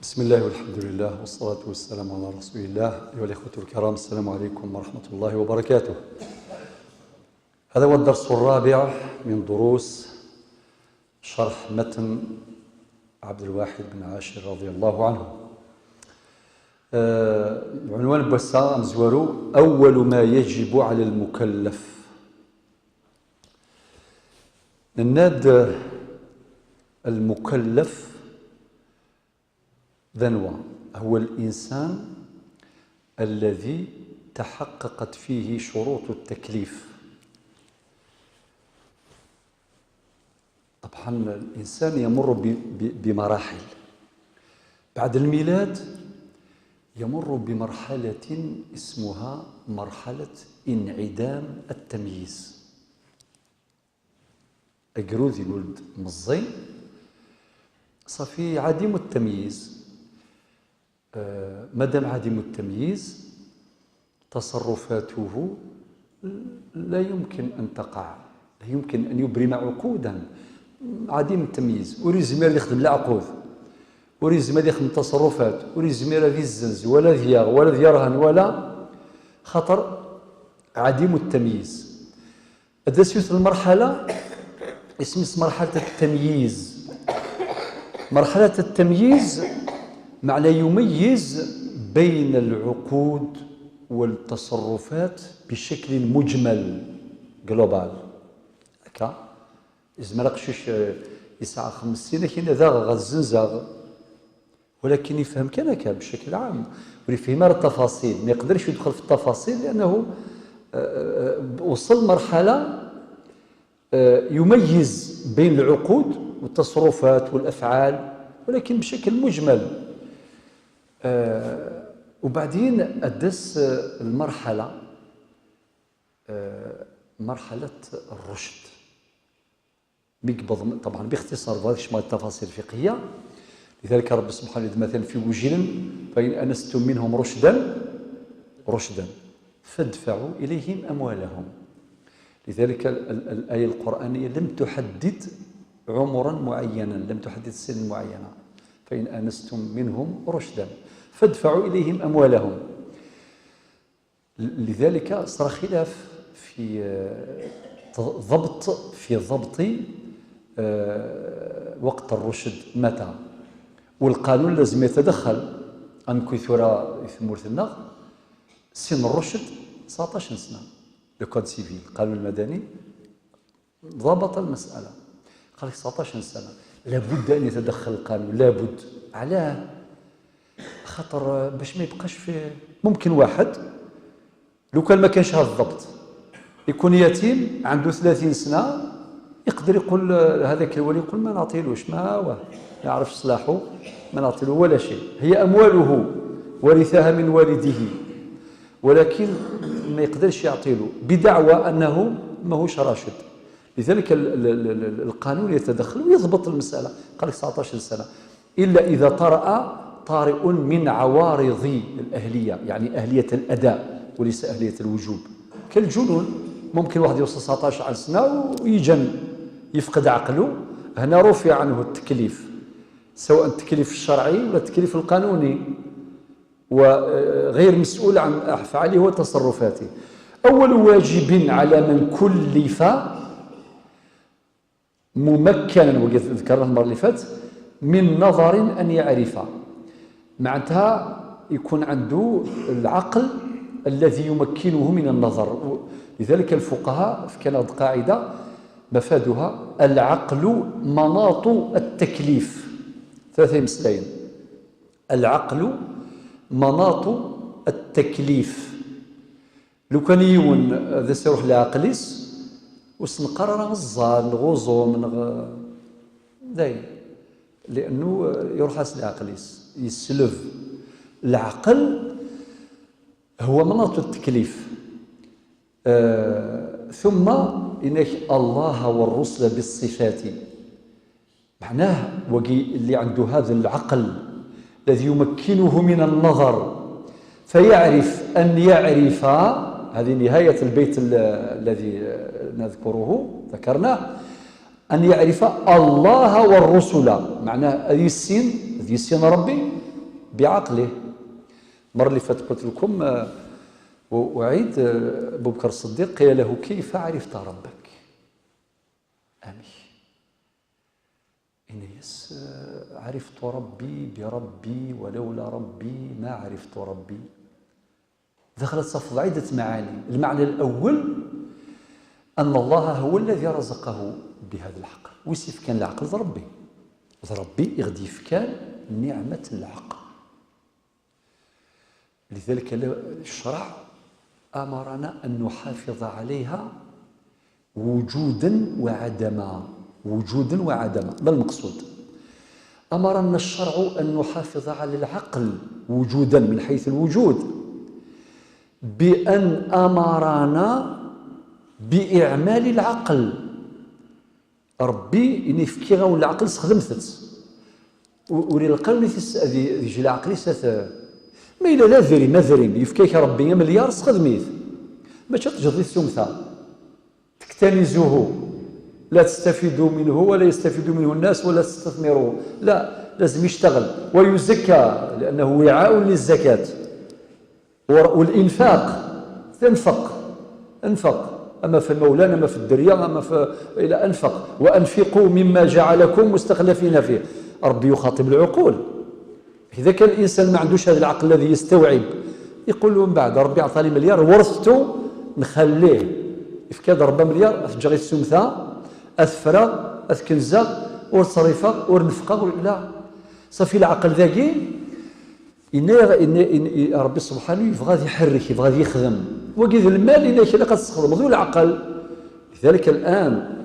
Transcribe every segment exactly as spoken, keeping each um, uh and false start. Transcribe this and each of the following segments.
بسم الله والحمد لله والصلاة والسلام على رسول الله. أيها الإخوة الكرام، السلام عليكم ورحمة الله وبركاته. هذا هو الدرس الرابع من دروس شرح متن عبد الواحد بن عاشر رضي الله عنه. آه، العنوان بوسا مزوارو: أول ما يجب على المكلف. نناد المكلف ذنوى هو الإنسان الذي تحققت فيه شروط التكليف. طبعا الإنسان يمر ب-، ب-، بمراحل. بعد الميلاد يمر بمرحلة اسمها مرحلة انعدام التمييز. Agrud ilul-d meẓẓi, صافي عديم التمييز. آه، مادام عديم التمييز، تصرفاته لا يمكن أن تقع، لا يمكن أن يبرم عقودا. عديم التمييز، ur yezmir ad yexdem leɛqud, ur yezmir ad yexdem تصرفات, ur yezmir ad yezzenz ولا ad yaɣ ولا ad yerhen ولا, خاطر عديم التمييز. هذا سيوت المرحلة اسمها مرحلة التمييز. مرحلة التمييز معناه يميز بين العقود والتصرفات بشكل مجمل، global. هكا. يزمر أقشيش، آه، يسعى خمس سنين، كاين ذا غزنزاغ. ولكن يفهم كان هكا بشكل عام، ولكن يفهم التفاصيل، ما يقدرش يدخل في التفاصيل لأنه، آه، آه، وصل مرحلة، آه، يميز بين العقود والتصرفات والأفعال، ولكن بشكل مجمل. آه، وبعدين أدس، آه، المرحلة، آه، مرحلة الرشد. ميك بضم-، طبعا باختصار، ما غاديش مع التفاصيل الفقهية. لذلك رب سبحانه وتعالى مثلا في وجيل: "فإن آنستم منهم رشدا، رشدا فادفعوا إليهم أموالهم". لذلك ال-، ال-، الآية القرآنية لم تحدد عمرا معينا، لم تحدد سن معينة. "فإن آنستم منهم رشدا فادفعوا إليهم أموالهم". لذلك صار خلاف في، آه، ضبط، في ضبط، آه، وقت الرشد متى، والقانون لازم يتدخل. أنكي ثورة ثمورتنا سن الرشد تسعطاش سنة، le code civil، القانون المدني، ضبط المسألة. قال لك تسعطاش سنة، لابد أن يتدخل القانون، لابد. علاه؟ خاطر باش ما يبقاش في، ممكن واحد لو كان ما كانش هذا الضبط يكون يتيم عنده ثلاثين سنة، يقدر يقول، آه، هذاك الولي يقول: "ما نعطيلوش، ما هو ما يعرفش صلاحه، ما نعطيلو ولا شيء، هي أمواله ورثها من والده". ولكن ما يقدرش يعطيلو بدعوى أنه ماهوش راشد. لذلك ال-، ال-، ال-، ال-، القانون يتدخل ويضبط المسألة. قال لك تسعطاش سنة، إلا إذا طرأ طارئ من عوارض الأهلية، يعني أهلية الأداء وليس أهلية الوجوب، كالجنون. ممكن واحد يوصل تسعطاش سنة ويجن، يفقد عقله، هنا رفع عنه التكليف، سواء التكليف الشرعي ولا التكليف القانوني، وغير مسؤول عن أفعاله وتصرفاته. أول واجب على من كلف ممكنا، وقد ذكرنا المرة اللي فاتت، من نظر أن يعرف، معناتها يكون عنده العقل الذي يمكنه من النظر. لذلك الفقهاء كان هاد القاعدة مفادها: "العقل مناط التكليف". ثلاثة مسلين: "العقل مناط التكليف". لو كان يون ذا سيروح لعقليس، وسنقرر نغزال، نغوزوم، نغ-، داي. لأنه يروح أس لعقليس، يسلب. العقل هو مناط التكليف. آه، ثم إنك الله والرسل بالصفات. معناه وقي اللي عنده هذا العقل الذي يمكنه من النظر فيعرف أن يعرف، هذه نهاية البيت ال-، الذي نذكره، ذكرناه، أن يعرف الله والرسل، معناه يسين، يسين ربي، بعقله. المرة اللي فاتت قلت لكم، آه، و-، أعيد، آه، أبو بكر الصديق قيل له: "كيف عرفت ربك؟" أمي. إنيس، آه، "عرفت ربي بربي، ولولا ربي ما عرفت ربي." دخلت صفد عدة معاني. المعنى الأول أن الله هو الذي رزقه بهذا العقل، ويسيف كان العقل ذ ربي، ذ ربي يغدي كان نعمة العقل. لذلك الشرع أمرنا أن نحافظ عليها وجودا وعدما، وجودا وعدما. ما المقصود؟ أمرنا الشرع أن نحافظ على العقل وجودا من حيث الوجود، بأن أمرنا بإعمال العقل. ربي إني يفكي غاون العقل سخدمتت. وللقانون يجي العقل يسات. ما إلا لا ذري ما ذري يفكيك ربي مليار سخدميت. ما تجد السمثة تكتنزه، لا تستفيدوا منه ولا يستفيد منه الناس ولا تستثمروه. لا، لازم يشتغل ويزكى، لأنه وعاء للزكاة. والإنفاق، تنفق، انفق، أما في المولان، أما في الدريا، أما في، إلى أنفق. "وأنفقوا مما جعلكم مستخلفين فيه". ربي يخاطب العقول. إذا كان الإنسان ما عندوش هذا العقل الذي يستوعب، يقول له من بعد: "ربي عطاني مليار، ورثته، نخليه". يفكاد ربي مليار، أتجغي السمثة، أتفرغ، أتكنزغ، ور تصرفغ، ور نفقغ، لا. صافي العقل ذاكي إن، إن، إن ربي سبحانه يبغى يحرك، يبغى يخدم. وقيد المال إلا كلا قد تستخدم ذو العقل. لذلك الآن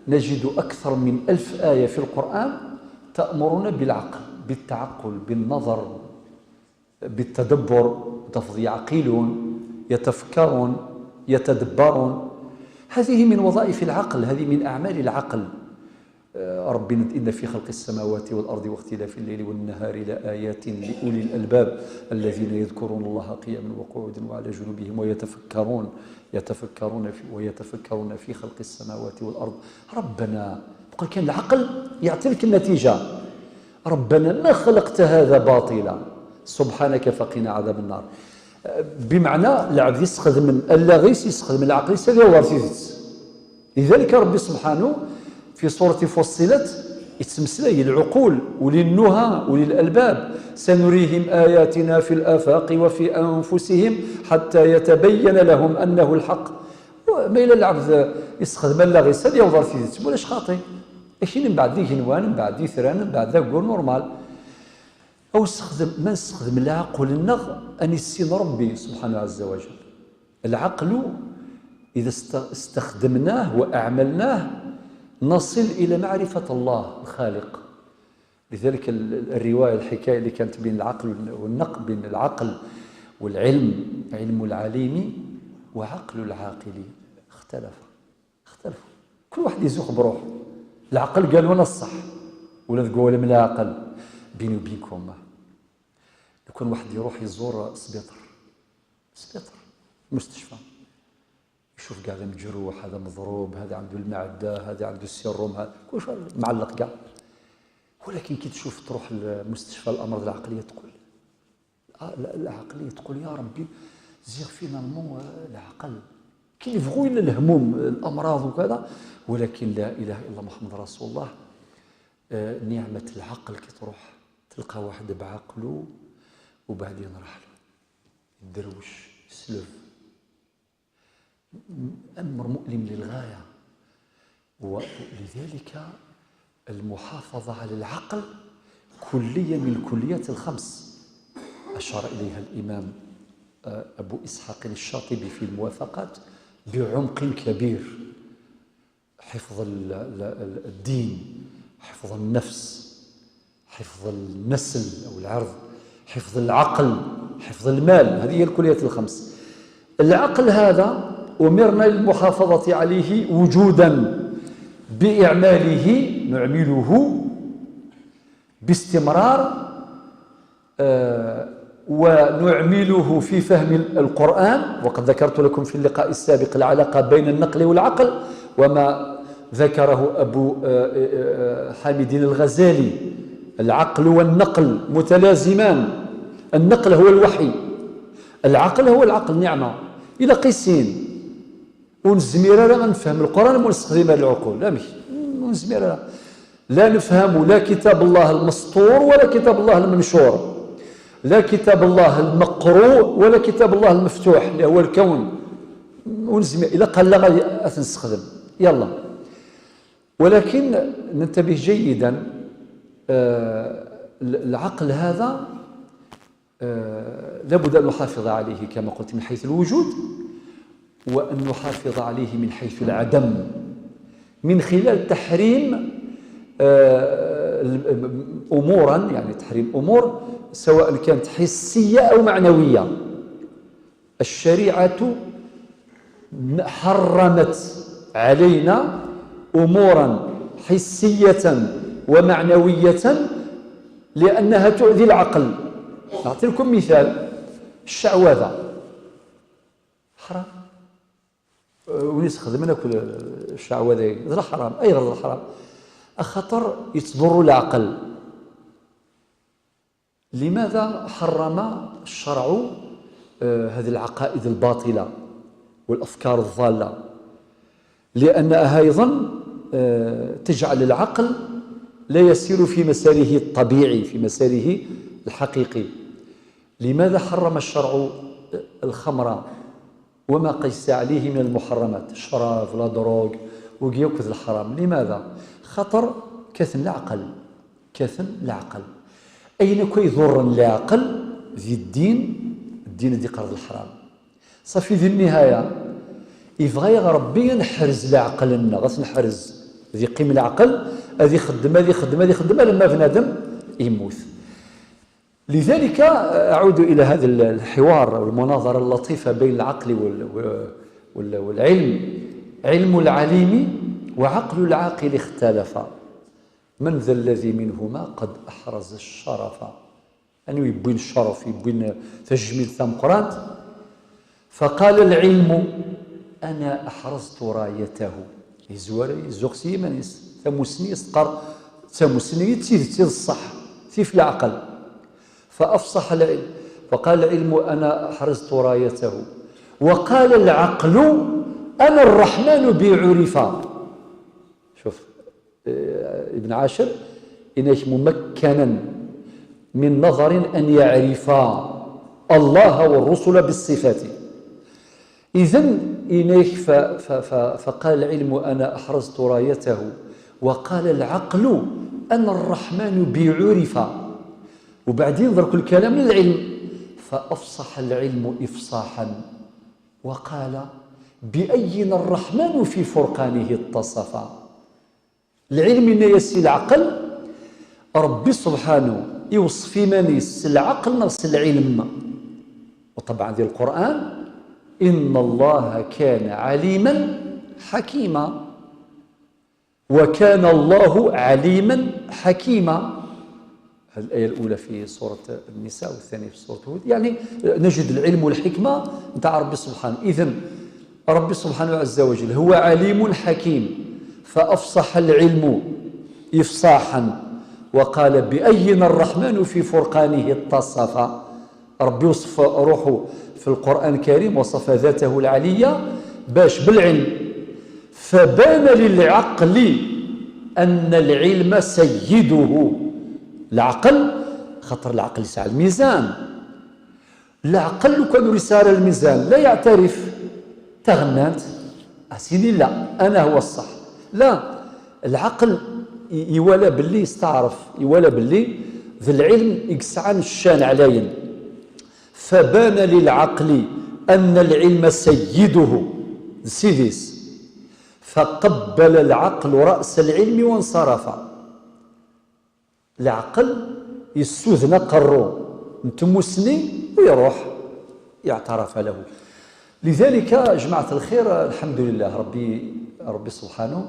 نجد أكثر من ألف آية في القرآن تأمرنا بالعقل، بالتعقل، بالنظر، بالتدبر. تفض يعقلون، يتفكرون، يتدبرون. هذه من وظائف العقل، هذه من أعمال العقل. آه، ربي ند-، "إن في خلق السماوات والأرض واختلاف الليل والنهار لآيات لأولي الألباب الذين يذكرون الله قياما وقعودا وعلى جنوبهم ويتفكرون، يتفكرون في، ويتفكرون في خلق السماوات والأرض". ربنا، بقى كان العقل يعطي لك النتيجة. "ربنا ما خلقت هذا باطلا سبحانك فقنا عذاب النار". آه، بمعنى العبد يستخدم من الله غيس، يستخدم العقل يسالي ورثيت. لذلك ربي سبحانه في سورة فصلت يتمسلي العقول وللنهى وللألباب: "سنريهم آياتنا في الآفاق وفي أنفسهم حتى يتبين لهم أنه الحق". ما إلا العبد يستخدم الله غير سد يوضر في ذات ولاش خاطي. لكن من بعد ذي جنوان، من بعد ذي ثران، من بعد ذا قول نورمال. أو استخدم، ما نستخدم العقل النغ أن يسين ربي سبحانه عز وجل. العقل إذا است-، استخدمناه وأعملناه نصل إلى معرفة الله الخالق. لذلك ال-، الرواية، الحكاية اللي كانت بين العقل والنق-، بين العقل والعلم، علم العليم وعقل العاقل، اختلف، اختلفوا. كل واحد يزوخ بروحه. العقل قال: "وانا الصح"، ولا تقول: "من العقل". بيني وبينكم، لو كان واحد يروح يزور سبيطر، سبيطر، مستشفى، يشوف كاع هذا مجروح، هذا مضروب، هذا عنده المعدة، هذا عنده السيروم، هذا كل شيء معلق كاع. ولكن كي تشوف تروح لمستشفى الأمراض العقلية تقول، آه، لا، العقلية تقول: "يا ربي، زيغ فينا المو-، آه، العقل". كي يبغوا إلا الهموم، الأمراض وكذا، ولكن لا إله إلا محمد رسول الله. آه، نعمة العقل كي تروح تلقى واحد بعقله وبعدين راح له يدروش، يسلف. أمر مؤلم للغاية. ولذلك المحافظة على العقل كلية من الكليات الخمس أشار إليها الإمام، آه، أبو إسحاق الشاطبي في الموافقات بعمق كبير. حفظ ال-، ال-، ال-، الدين، حفظ النفس، حفظ النسل أو العرض، حفظ العقل، حفظ المال، هذه هي الكليات الخمس. العقل هذا أمرنا للمحافظة عليه وجودا بإعماله، نعمله باستمرار، آه، ونعمله في فهم القرآن. وقد ذكرت لكم في اللقاء السابق العلاقة بين النقل والعقل، وما ذكره أبو، آه، آه، آه، حامد الغزالي: "العقل والنقل متلازمان". النقل هو الوحي. العقل هو العقل، نعمة. إلا قيسين ونزمير أنا نفهم القرآن ونستخدم هذا العقول، لا مش ونزمير أنا لا نفهم لا كتاب الله المسطور ولا كتاب الله المنشور، لا كتاب الله المقروء ولا كتاب الله المفتوح اللي هو الكون، ونزمير إلا قال لا غادي أتنستخدم. يلا، ولكن ننتبه جيدا، آه، العقل هذا، آه، لابد أن نحافظ عليه كما قلت من حيث الوجود، وأن نحافظ عليه من حيث العدم، من خلال تحريم، آه، أمورا، يعني تحريم أمور سواء كانت حسية أو معنوية. الشريعة حرمت علينا أمورا حسية ومعنوية لأنها تؤذي العقل. نعطي لكم مثال، الشعوذة حرام. وين يستخدمنا كل الشعوذة؟ هذا حرام. أي غير حرام؟ أخطر يتضر العقل. لماذا حرم الشرع، آه، هذه العقائد الباطلة والأفكار الضالة؟ لأنها أيضا، آه، تجعل العقل لا يسير في مساره الطبيعي، في مساره الحقيقي. لماذا حرم الشرع الخمر وما قيس عليه من المحرمات، الشراب، لا دروغ، وكيوكد الحرام؟ لماذا؟ خطر كثن العقل، كثن العقل. أين كي يضر العقل ذي الدين؟ الدين ذي قرض الحرام. صافي، ذي النهاية يبغى يا ربي نحرز العقل لنا، غاس نحرز ذي قيم العقل، هذه خدمة، هذه خدمة، هذه خدمة، لما بنادم يموت. لذلك أعود إلى هذا الحوار والمناظرة اللطيفة بين العقل وال-، وال-، والعلم. علم العليم وعقل العاقل اختلفا، من ذا الذي منهما قد أحرز الشرفا؟ أنو يبين الشرف، يبين تجميل ثمقرانت؟ فقال العلم: أنا أحرزت رايته. يزوار يزوق سيمانيس ثموسني يستقر، ثموسني تيد تيد الصح، تيف العقل. فأفصح العلم، فقال العلم: أنا أحرزت رايته. وقال العقل: أنا الرحمن بي عرفا. شوف، آه، ابن عاشر، إنك ممكنا من نظر أن يعرف الله والرسل بالصفات. إذن إنك ف-، ف-، ف-، فقال العلم: أنا أحرزت رايته، وقال العقل: أنا الرحمن بي عرفا. وبعدين ذكر الكلام للعلم، فأفصح العلم إفصاحا وقال: بأين الرحمن في فرقانه اتصفا؟ العلم إن يسي العقل، ربي سبحانه يوصف إيمانيس العقل نفس العلم. وطبعا ذي القرآن: إن الله كان عليما حكيما. وكان الله عليما حكيما. هذه الآية الأولى في سورة النساء والثانية في سورة هود. يعني نجد العلم والحكمة نتاع ربي سبحانه. إذن ربي سبحانه عز وجل هو عليم حكيم، فأفصح العلم إفصاحا وقال: بأين الرحمن في فرقانه اتصف. ربي وصف روحه في القرآن الكريم، وصف ذاته العلية باش؟ بالعلم. فبان للعقل أن العلم سيده. العقل، خاطر العقل يسعى الميزان. العقل لو كان يسعى الميزان لا يعترف، تغنانت، أسيدي لا، أنا هو الصح. لا، العقل ي-، يولى باللي يستعرف، يولى باللي ذي العلم يقسعان الشان عليا. فبان للعقل أن العلم سيده، سيديس. فقبل العقل رأس العلم وانصرف. العقل يسودنا قرو نتموسني ويروح يعترف له. لذلك جماعة الخير، الحمد لله، ربي، ربي سبحانه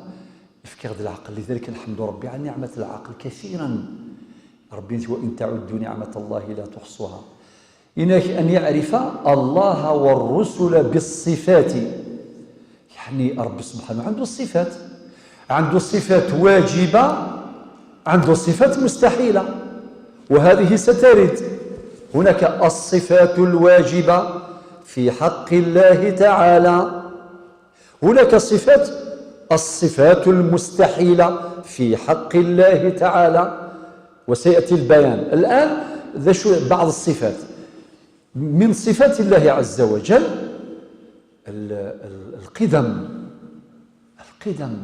يفكر العقل. لذلك نحمد ربي على نعمة العقل كثيرا. ربي: وإن تعدوا نعمة الله لا تحصوها. إنك أن يعرف الله والرسل بالصفات. يعني ربي سبحانه عنده صفات، عنده صفات واجبة، عنده صفات مستحيلة، وهذه سترد. هناك الصفات الواجبة في حق الله تعالى، هناك صفات، الصفات المستحيلة في حق الله تعالى، وسيأتي البيان. الآن ذا شو بعض الصفات من صفات الله عز وجل. ال-، ال-، القدم، القدم،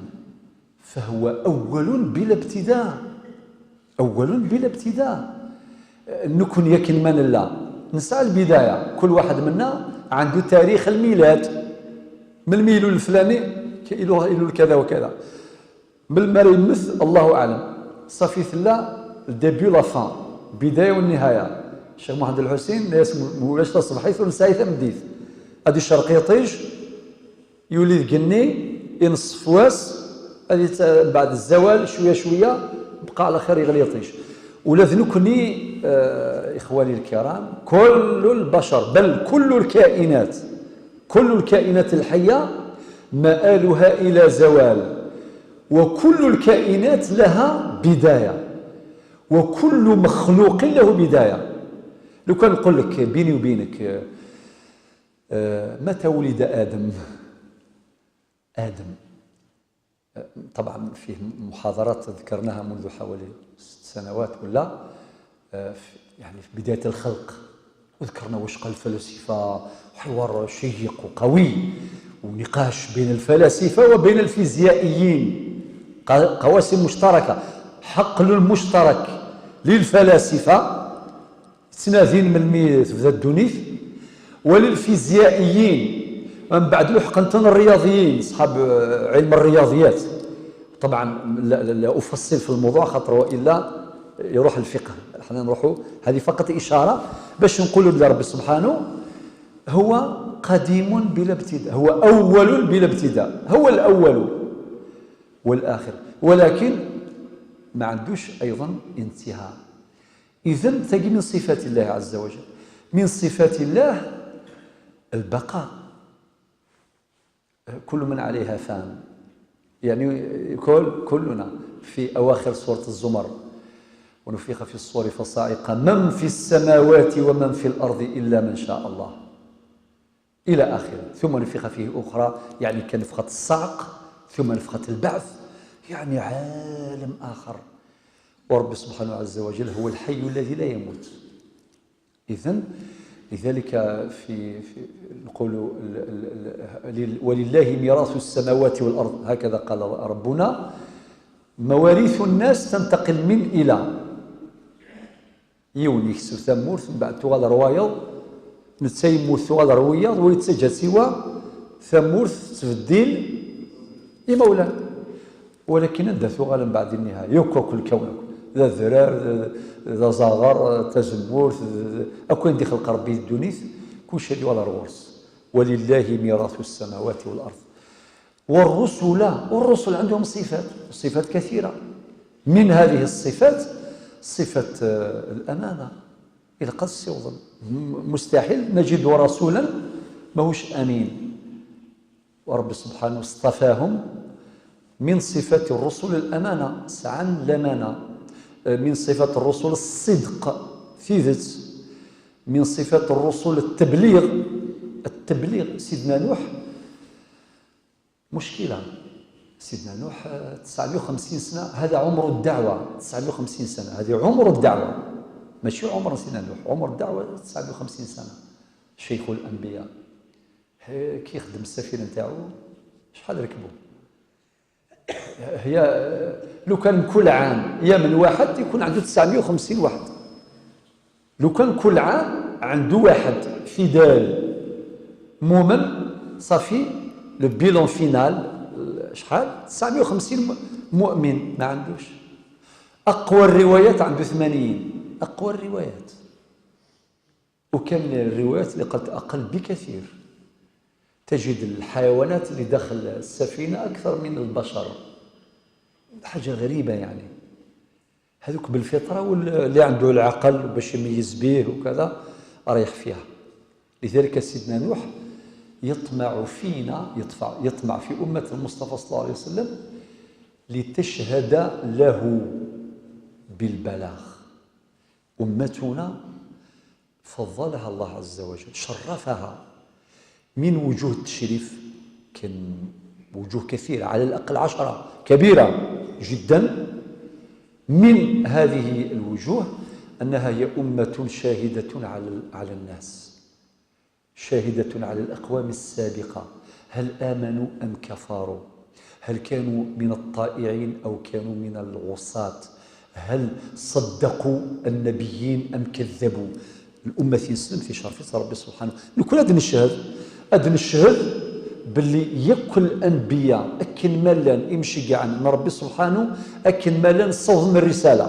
فهو أول بلا ابتداء، أول بلا ابتداء. نكون يكن من الله، نسعى البداية. كل واحد منا عنده تاريخ الميلاد، من الميلول الفلاني، كيلو، يلول كذا وكذا. من المرة يمث، الله أعلم. صافي ثلا، le début la fin، البداية والنهاية. الشيخ محمد الحسين، ناس م-، مولاش تصبحيث ونساي ثمديث. هذه الشرق يطيش، يولي ذقني، ينصف واس، هذه ت-، بعد الزوال شوية شوية، بقى على خير يغلي يطيش. ولا ذنكني، آه، إخواني الكرام، كل البشر، بل كل الكائنات، كل الكائنات الحية مآلها إلى زوال، وكل الكائنات لها بداية، وكل مخلوق له بداية. لو كان نقول لك بيني وبينك، آه، متى ولد آدم؟ آدم، آه، طبعًا فيه محاضرات ذكرناها منذ حوالي ست سنوات ولا، آه، في، يعني في بداية الخلق، وذكرنا واش قال الفلاسفة، حوار شيق وقوي، ونقاش بين الفلاسفة وبين الفيزيائيين، ق-، قواسم مشتركة، حقل مشترك للفلاسفة، تنادين من مي تبدا الدونيت، وللفيزيائيين، من بعد لحقنتن الرياضيين، أصحاب، آه، علم الرياضيات. طبعًا لا، لا، لا أفصل في الموضوع خاطر وإلا يروح الفقه. احنا نروحوا، هذه فقط إشارة باش نقولوا بلي ربي سبحانه هو قديم بلا ابتداء، هو أول بلا ابتداء، هو الأول والآخر، ولكن ما عندوش أيضًا انتهاء. إذن تجي من صفات الله عز وجل، من صفات الله البقاء. كل من عليها فان، يعني كل، كلنا في أواخر سورة الزمر: "ونفخ في الصور فصعق من في السماوات ومن في الأرض إلا من شاء الله". إلى آخره. "ثم نفخ فيه أخرى"، يعني كنفخة الصعق، ثم نفخة البعث، يعني عالم آخر. ورب سبحانه عز وجل هو الحي الذي لا يموت. إذن، لذلك في، في، نقول ال-، ال-، ال-، لل-، "ولله ميراث السماوات والأرض"، هكذا قال ربنا. مواريث الناس تنتقل من إلى. Yiwen yekseb tamurt, mbeɛd tuɣal ɣer wayeḍ, netta yemmut, tuɣal ɣer wiyaḍ, ur yettaǧǧa siwa tamurt tettbeddil imawlan. Walakin anda tuɣal mbeɛd i nniha? Yakk, akk lkawn akk. D adrar, d, d azaɣar, d tazemmurt, d, d, akk ayen d-ixleq Rebbi di ddunit, kullec ad yuɣal ɣer ɣur-s. "ولله ميراث السماوات والأرض". والرسل، والرسل عندهم صفات، صفات كثيرة. من هذه الصفات صفة، آه، الأمانة. إذا قد سيوضن، م-، مستحيل نجد رسولا ماهوش أمين. ورب سبحانه اصطفاهم من صفات الرسل الأمانة، سعى الأمانة. آه، من صفات الرسل الصدق، ثيذت. من صفات الرسل التبليغ، التبليغ. سيدنا نوح مشكلة. سيدنا نوح، آه، تسعمية وخمسين سنة، هذا عمر الدعوة، تسعمية وخمسين سنة، هذه عمر الدعوة، ماشي عمر سيدنا نوح، عمر الدعوة تسعمية وخمسين سنة. شيخ الأنبياء، هي كي يخدم السفينة نتاعو، شحال ركبوا؟ هي، آه، لو كان كل عام يمن واحد يكون عنده تسعمية وخمسين واحد. لو كان كل عام عنده واحد فيدال مؤمن، صافي، le bilan final شحال؟ تسعمية وخمسين م-، مؤمن ما عندوش. أقوى الروايات عنده ثمانين، أقوى الروايات. وكان الروايات اللي قالت أقل بكثير. تجد الحيوانات اللي داخل السفينة أكثر من البشر. حاجة غريبة يعني. هذوك بالفطرة، واللي عنده العقل باش يميز بيه وكذا رايح فيها. لذلك سيدنا نوح يطمع فينا، يطفع-، يطمع في أمة المصطفى صلى الله عليه وسلم لتشهد له بالبلاغ. أمتنا فضلها الله عز وجل، شرفها من وجوه التشريف، كان وجوه كثيرة، على الأقل عشرة، كبيرة جدا. من هذه الوجوه أنها هي أمة شاهدة على على الناس، شاهدة على الأقوام السابقة، هل آمنوا أم كفروا؟ هل كانوا من الطائعين أو كانوا من العصاة؟ هل صدقوا النبيين أم كذبوا؟ الأمة تنسلم في شرف ربي سبحانه. نكون هذا نشهد، هذا نشهد باللي يكل الأنبياء أكن ما لان إمشيقعن من ربي سبحانه، أكن ما لان صوت من الرسالة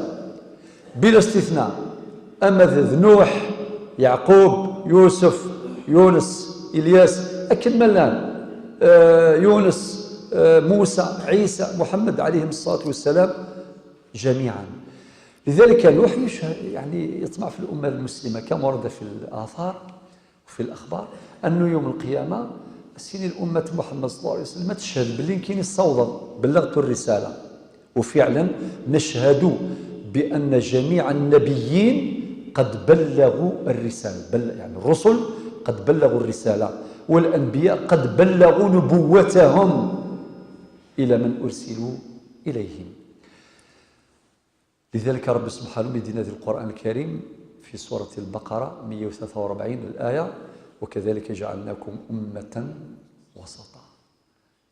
بلا استثناء. أما ذ-، ذ نوح، يعقوب، يوسف، يونس، إلياس، أكن ما لان، آه، يونس، آه، موسى، عيسى، محمد عليهم الصلاة والسلام جميعا. لذلك نوح يشهد، يعني، يطمع في الأمة المسلمة كما ورد في الآثار وفي الأخبار أنه يوم القيامة سين الأمة محمد صلى الله عليه وسلم تشهد باللي كاين الصوضة، بلغت الرسالة. وفعلا نشهد بأن جميع النبيين قد بلغوا الرسالة، بل يعني الرسل قد بلغوا الرسالة، والأنبياء قد بلغوا نبوتهم إلى من أرسلوا إليهم. لذلك ربي سبحانه يدينا في القرآن الكريم في سورة البقرة مية وثلاثة وأربعين الآية: "وكذلك جعلناكم أمة وسطا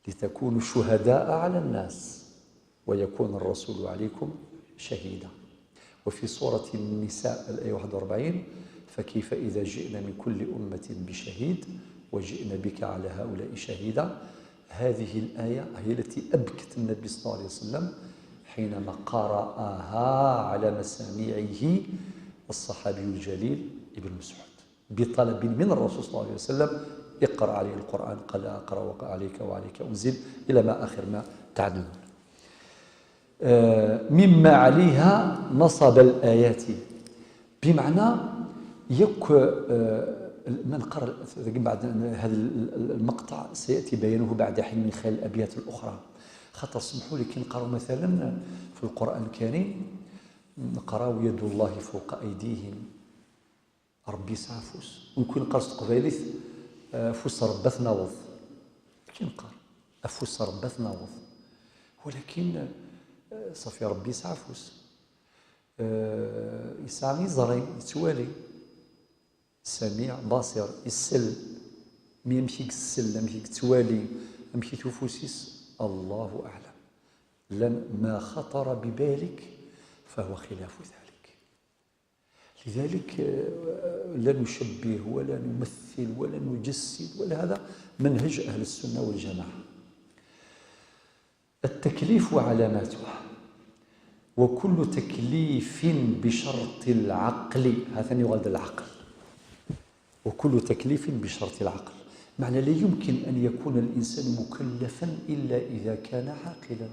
لتكونوا شهداء على الناس ويكون الرسول عليكم شهيدا". وفي سورة النساء الآية واحد وأربعين: "فكيف إذا جئنا من كل أمة بشهيد وجئنا بك على هؤلاء شهيدا". هذه الآية هي التي أبكت النبي صلى الله عليه وسلم حينما قرأها على مسامعه الصحابي الجليل ابن مسعود، بطلب من الرسول صلى الله عليه وسلم: "اقرأ علي القرآن"، قال: "أقرأ عليك وعليك أنزل"، إلى ما آخر ما تعلمون. آه، مما عليها نصب الآيات، بمعنى يك، آه، من قرأ بعد هذا المقطع سيأتي بيانه بعد حين من خلال الأبيات الأخرى. خاطر سمحوا لي، كي نقراو مثلا في القرآن الكريم، نقراو: "يد الله فوق أيديهم"، ربي يسعى فوس. ممكن نقرا تقبايليت، آه، فوس ربي تناوض. كي نقرا فوس ربي تناوض. ولكن، آه، صافي، ربي يسعى فوس. آه، يسعى يزري، يتوالي. سميع بصير، يسل. مي أمشي يسل، أمشي يتوالي، أمشي توفوسيس، الله أعلم. لن ما خطر ببالك فهو خلاف ذلك. لذلك، آه، لا نشبه ولا نمثل ولا نجسد ولا، هذا منهج أهل السنة والجماعة. التكليف وعلاماته: "وكل تكليف بشرط العقل"، هذا يغلد العقل، "وكل تكليف بشرط العقل"، معنى لا يمكن أن يكون الإنسان مكلفا إلا إذا كان عاقلا،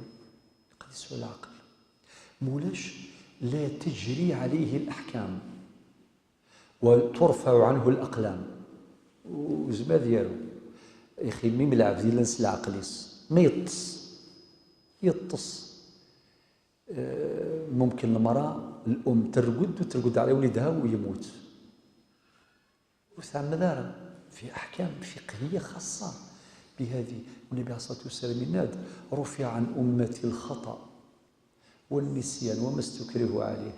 يقدس العقل. مولاش لا تجري عليه الأحكام وترفع عنه الأقلام. وزما ديالو يخي ميم العبد إلا نس العقليس ما يطس، يطس. آه، ممكن المرأة الأم ترقد وترقد على ولدها ويموت. وثمدارا في أحكام فقهية خاصة بهذه. النبي عليه الصلاة والسلام يناد: "رفع عن أمتي الخطأ والنسيان وما استكرهوا عليه".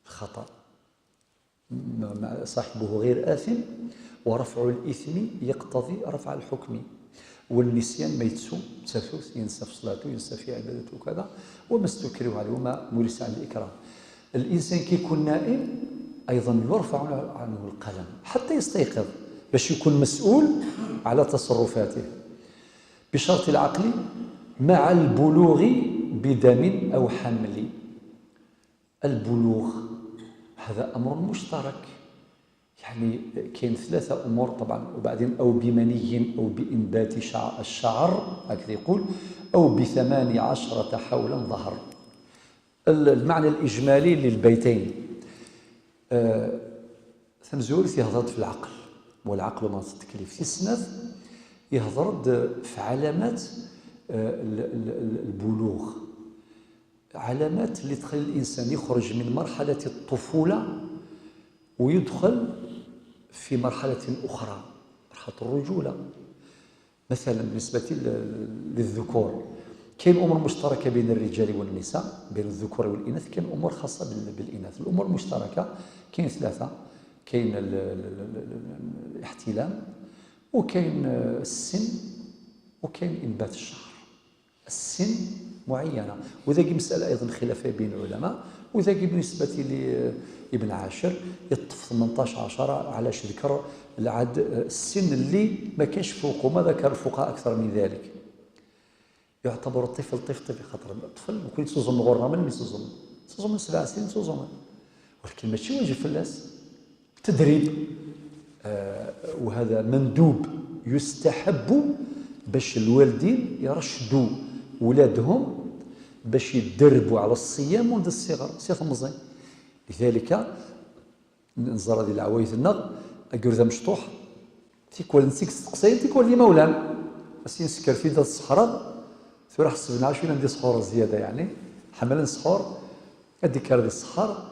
الخطأ، ما صاحبه غير آثم، ورفع الإثم يقتضي رفع الحكم. والنسيان ما يتسو، تسفوت، ينسى في صلاته، ينسى في عبادته وكذا، وما استكره عليه وما مورس على الإكراه. الإنسان كي يكون نائم أيضا يرفع عنه القلم حتى يستيقظ، باش يكون مسؤول على تصرفاته. بشرط العقل مع البلوغ بدم أو حمل. البلوغ هذا أمر مشترك، يعني كاين ثلاثة أمور طبعا، وبعدين: "أو بمني أو بإنبات شع-، الشعر"، هكذا يقول، "أو بثمان عشرة حولا ظهر". ال-، المعنى الإجمالي للبيتين، آه، ثمزورث يهضر في العقل، والعقل منطق التكليف. في السنة يهضر في علامات، آه، ال-، ال-، ال-، البلوغ، علامات اللي تخلي الإنسان يخرج من مرحلة الطفولة ويدخل في مرحلة أخرى، مرحلة الرجولة. مثلا بالنسبة لل- للذكور، كاين أمور مشتركة بين الرجال والنساء، بين الذكور والإناث، كاين أمور خاصة بال- بالإناث. الأمور المشتركة كاين ثلاثة: كاين ال- ال- ال- ال- ال- الاحتلام، وكاين السن، وكاين إنبات الشعر. السن معينة. وذاك مسألة أيضا خلافية بين العلماء. وذاك بالنسبة لابن عاشر يطف ثمنطاش عشرة، علاش ذكر العد السن اللي ما كانش فوقه، ما ذكر الفقهاء أكثر من ذلك. يعتبر الطفل طفل طفل، خاطر الطفل ممكن يتزوج من غرة من يتزوج، يتزوج من سبع سنين يتزوج، ولكن ماشي واجب في الناس. تدريب، آه، وهذا مندوب، يستحب باش الوالدين يرشدوا ولادهم باش يتدربوا على الصيام منذ الصغر، سي ثمزين. لذلك نزار هذه العوايد النغ، أقول ذا مشطوح، تيكوال نسيك تستقساين، تيكوال ديما ولان. أسين سكر في ذا الصحراء، ثورة حسبنا عشوين عندي صحور زيادة يعني، حملنا صحور، هذيك هذه الصحراء.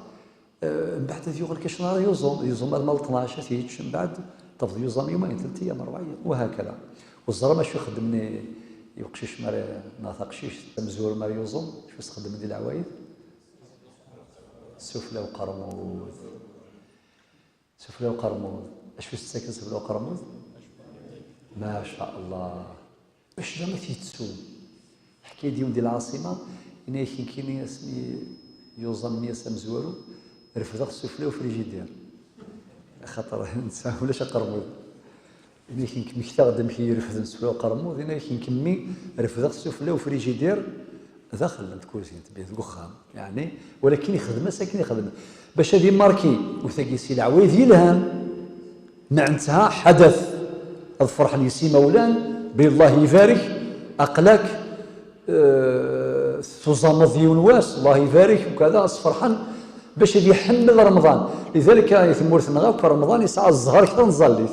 آه، من بعد يغلق شنهار يوزوم، يوزوم المال اثناش تيتش، من بعد تفض يوزوم يومين، ثلاث أيام، أربع أيام، وهكذا. والزرا ما شو يخدمني يقشيش ماري، ناثق شيش، مزور ماري يوزوم، شو يخدم دي العوايد؟ سفلى وقرمود. سفلى وقرمود. أشو يستساكن سفلى وقرمود؟ ما شاء الله. باش لا ما تيتسو. حكاية ديون ديال العاصمة، إنا يكين كيني اسمي يوزا مني اسم زوارو، رفدغ سفلى وفريجيدير. خاطر نسا ولاش قرمود. إنا يكين كمي كتاغ دمكي يرفد سفلى وقرمود، إنا يكين كمي رفدغ سفلى وفريجيدير داخل الكوزين تبيه ديك وخام. يعني، ولكن يخدم ساكن يخدم. باش هذه ماركي، وثاقي سي العوايد يلهان. معناتها حدث. الفرح يسي مولان، بالله يبارك، أقلاك، آه، تزامض يون واس، الله يبارك وكذا، فرحان باش يحمل رمضان. لذلك يا ثمورتنا غا رمضان يسعى الزهر كثر نزليت.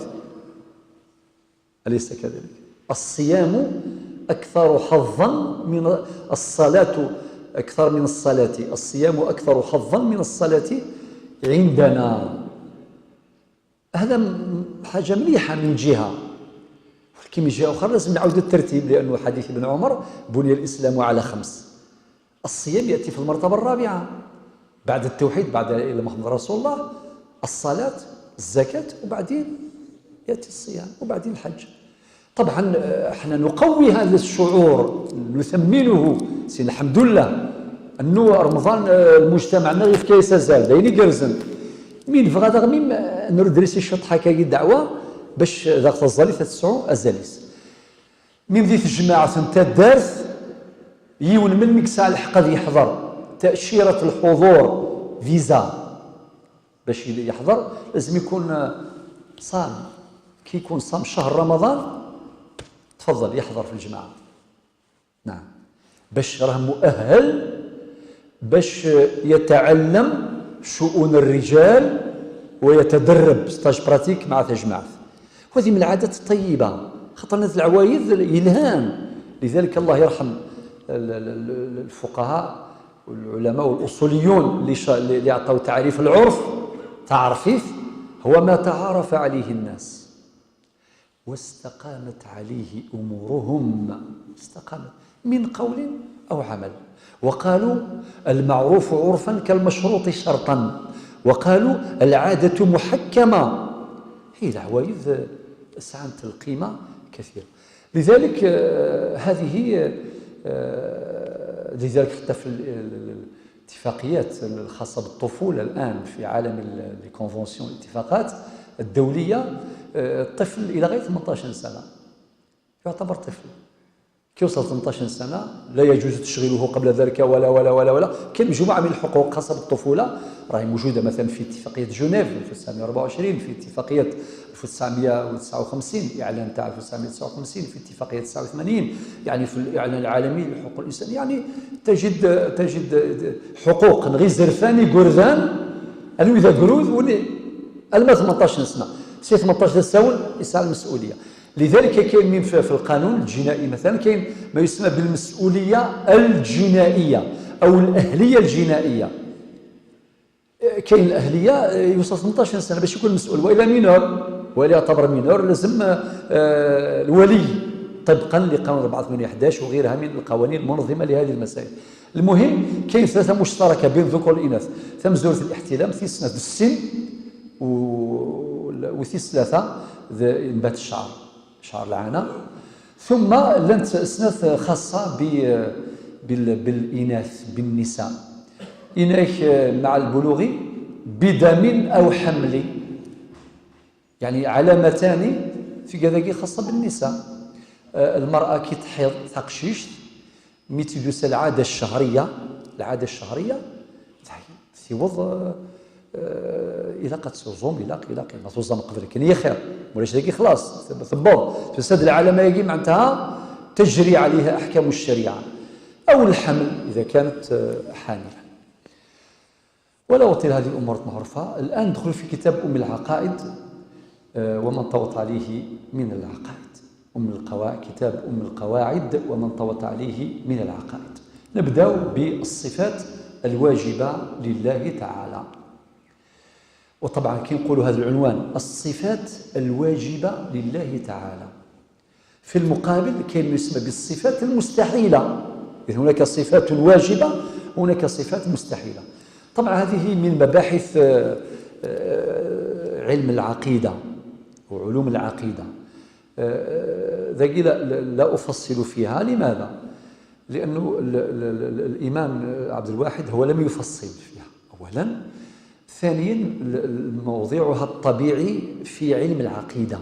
أليس كذلك؟ الصيام أكثر حظا من الصلاة، أكثر من الصلاة. الصيام أكثر حظا من الصلاة عندنا. هذا م-، حاجة مليحة من جهة، ولكن من جهة أخرى لازم نعاود الترتيب، لأنه حديث ابن عمر: بني الإسلام على خمس. الصيام يأتي في المرتبة الرابعة بعد التوحيد، بعد لا إله إلا محمد رسول الله، الصلاة، الزكاة، وبعدين يأتي الصيام، وبعدين الحج. طبعا، آه، احنا نقوي هذا الشعور، نثمنه، سي الحمد لله أنه رمضان، آه، المجتمع النغي في كيس زال، دايني قرزن. مين بغى داغ ميم، آه، نرد ريسي الشطحة كي دعوة، باش ذاك الزالي تتسعو أزاليس. ميم دي تجماعة انت دارت، يون من مكسع الحق هذا يحضر، تأشيرة الحضور، فيزا. باش يحضر لازم يكون صام. كي يكون صام شهر رمضان، تفضل يحضر في الجماعة. نعم. باش راه مؤهل باش يتعلم شؤون الرجال ويتدرب ستاج براتيك مع تجمعات. وهذه من العادات الطيبة، خاطر الناس العوايد يلهان. لذلك الله يرحم ال-، ال-، ال-، الفقهاء والعلماء والأصوليون اللي شا-، اللي عطاو تعريف العرف، تعرفيف هو ما تعارف عليه الناس واستقامت عليه أمورهم، استقامت من قول أو عمل. وقالوا: المعروف عرفا كالمشروط شرطا، وقالوا: العادة محكمة. هي العوايد سعنت القيمة كثيرة. لذلك، آه، هذه، آه، لذلك حتى في ال-، ال-، ال-، الاتفاقيات الخاصة بالطفولة الآن في عالم ال-، les conventions، الاتفاقات الدولية، آه، الطفل إلى غاية ثمنطاش سنة يعتبر طفل. كي يوصل ثمنطاش سنة لا يجوز تشغيله قبل ذلك ولا، ولا، ولا، ولا. كاين مجموعة من الحقوق خاصة بالطفولة راهي موجودة مثلا في اتفاقية جنيف ألف وتسعمية وأربعة وعشرين، في اتفاقية ألف وتسعمية وتسعة وخمسين، إعلان تاع ألف وتسعمية وتسعة وخمسين، في اتفاقية تسعة وثمانين، يعني في الإعلان العالمي لحقوق الإنسان، يعني تجد، تجد حقوق غير زرفاني قرذان، أنو إذا قرود وني، الما ثمنطاش سنة، سي ثمنطاش سنة يسعى المسؤولية. لذلك كاين من في، في القانون الجنائي مثلا كاين ما يسمى بالمسؤولية الجنائية أو الأهلية الجنائية. كاين الأهلية، آه، يوصل ثمنطاش سنة باش يكون مسؤول، وإلا mineur، وإلا يعتبر mineur، لازم، آه، الولي، طبقًا لقانون أربعة وثمانين أحداش وغيرها من القوانين المنظمة لهذه المسائل. المهم، كاين ثلاثة مشتركة بين الذكور والإناث: ثمزورة الاحتلام، ثيس ثلاثة د السن، و-، وثيس ثلاثة د إنبات الشعر، شعر العانة. ثم لنت سنة خاصة ب-، بال-، بالإناث، بالنساء. إناث مع البلوغ بدم أو حمل، يعني علامتان في كذا خاصة بالنساء. آه، المرأة كي تحيض تقشيشت، مي تدوس العادة الشهرية، العادة الشهرية تحيض، تيوض، آه، آه، إلا قد تزوم، إلا، إلا ما تزوم قبل كان هي خير، ولاش داكي خلاص، ثبض. فساد العالم يجي معناتها تجري عليها أحكام الشريعة. أو الحمل إذا كانت، آه، حاملة. ولا أطيل، هذه الأمور معروفة. الآن ندخل في كتاب أم العقائد، آه، ومن طوت عليه من العقائد. أم القواعد، كتاب أم القواعد ومن طوت عليه من العقائد. نبدأ بالصفات الواجبة لله تعالى. وطبعًا كي نقولوا هذا العنوان، الصفات الواجبة لله تعالى، في المقابل كاين ما يسمى بالصفات المستحيلة. إذ هناك صفات واجبة وهناك صفات مستحيلة. طبعًا هذه من مباحث، آه، آه، علم العقيدة وعلوم العقيدة. آه، ذاكي لا، لا، لا أفصل فيها. لماذا؟ لأنه ال-، ال-، ال-، الإمام عبد الواحد هو لم يفصل فيها أولًا. ثانيًا، ال-، ال-، موضعها الطبيعي في علم العقيدة،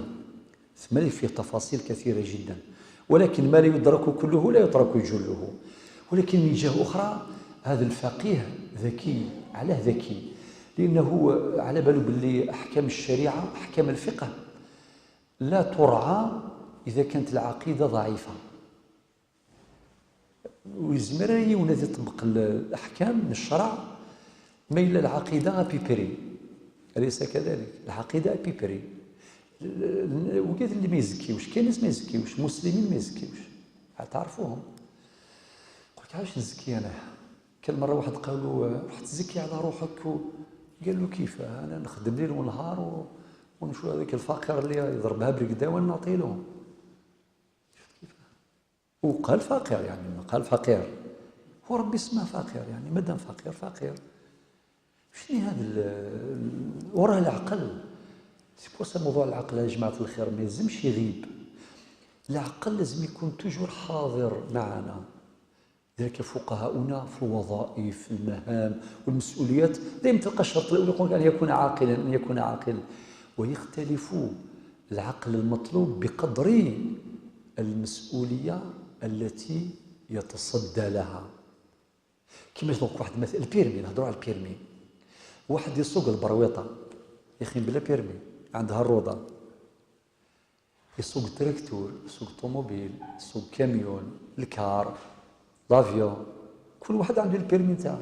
ثم فيه تفاصيل كثيرة جدًا، ولكن ما لا يدرك كله لا يترك جله. ولكن من جهة أخرى، هذا الفقيه ذكي. علاه ذكي؟ لأنه على باله باللي أحكام الشريعة، أحكام الفقه، لا ترعى إذا كانت العقيدة ضعيفة. ويزمر يولد يطبق ال-، الأحكام من الشرع، ما إلا العقيدة أبيبري. أليس كذلك؟ العقيدة أبيبري. ال-، ال-، وكذا اللي ما يزكيوش، كاين ناس ما يزكيوش، مسلمين ما يزكيوش. تعرفوهم؟ قلت: "علاش نزكي أنا؟" كان مرة واحد قالوا: "روح تزكي على روحك و-، قال له: "كيف؟ أنا نخدم ليل ونهار و-، ونشوف هذاك الفقير اللي يضربها بالقدا وأنا نعطي له." شفت كيف؟ وقال فقير، يعني، ما قال فقير. هو ربي سماه فقير، يعني، مادام فقير، فقير. شنو هذا ال-، ال-، وراه العقل؟ سي بور سا موضوع العقل يا جماعة الخير ما يلزمش يغيب. العقل لازم يكون توجور حاضر معنا. لذلك فقهاؤنا في الوظائف، في المهام والمسؤوليات، دائما تلقى الشرط الأول يقول أن يكون عاقلا، أن يكون عاقلا. ويختلف العقل المطلوب بقدر المسؤولية التي يتصدى لها. كما دوك واحد مثل البيرمي، نهضروا على البيرمي. واحد يسوق البرويطة، يا أخي، بلا بيرمي، عندها الروضة. يسوق تراكتور، يسوق طوموبيل، يسوق كاميون، الكار، لافيون. كل واحد عنده البيرمي نتاعو.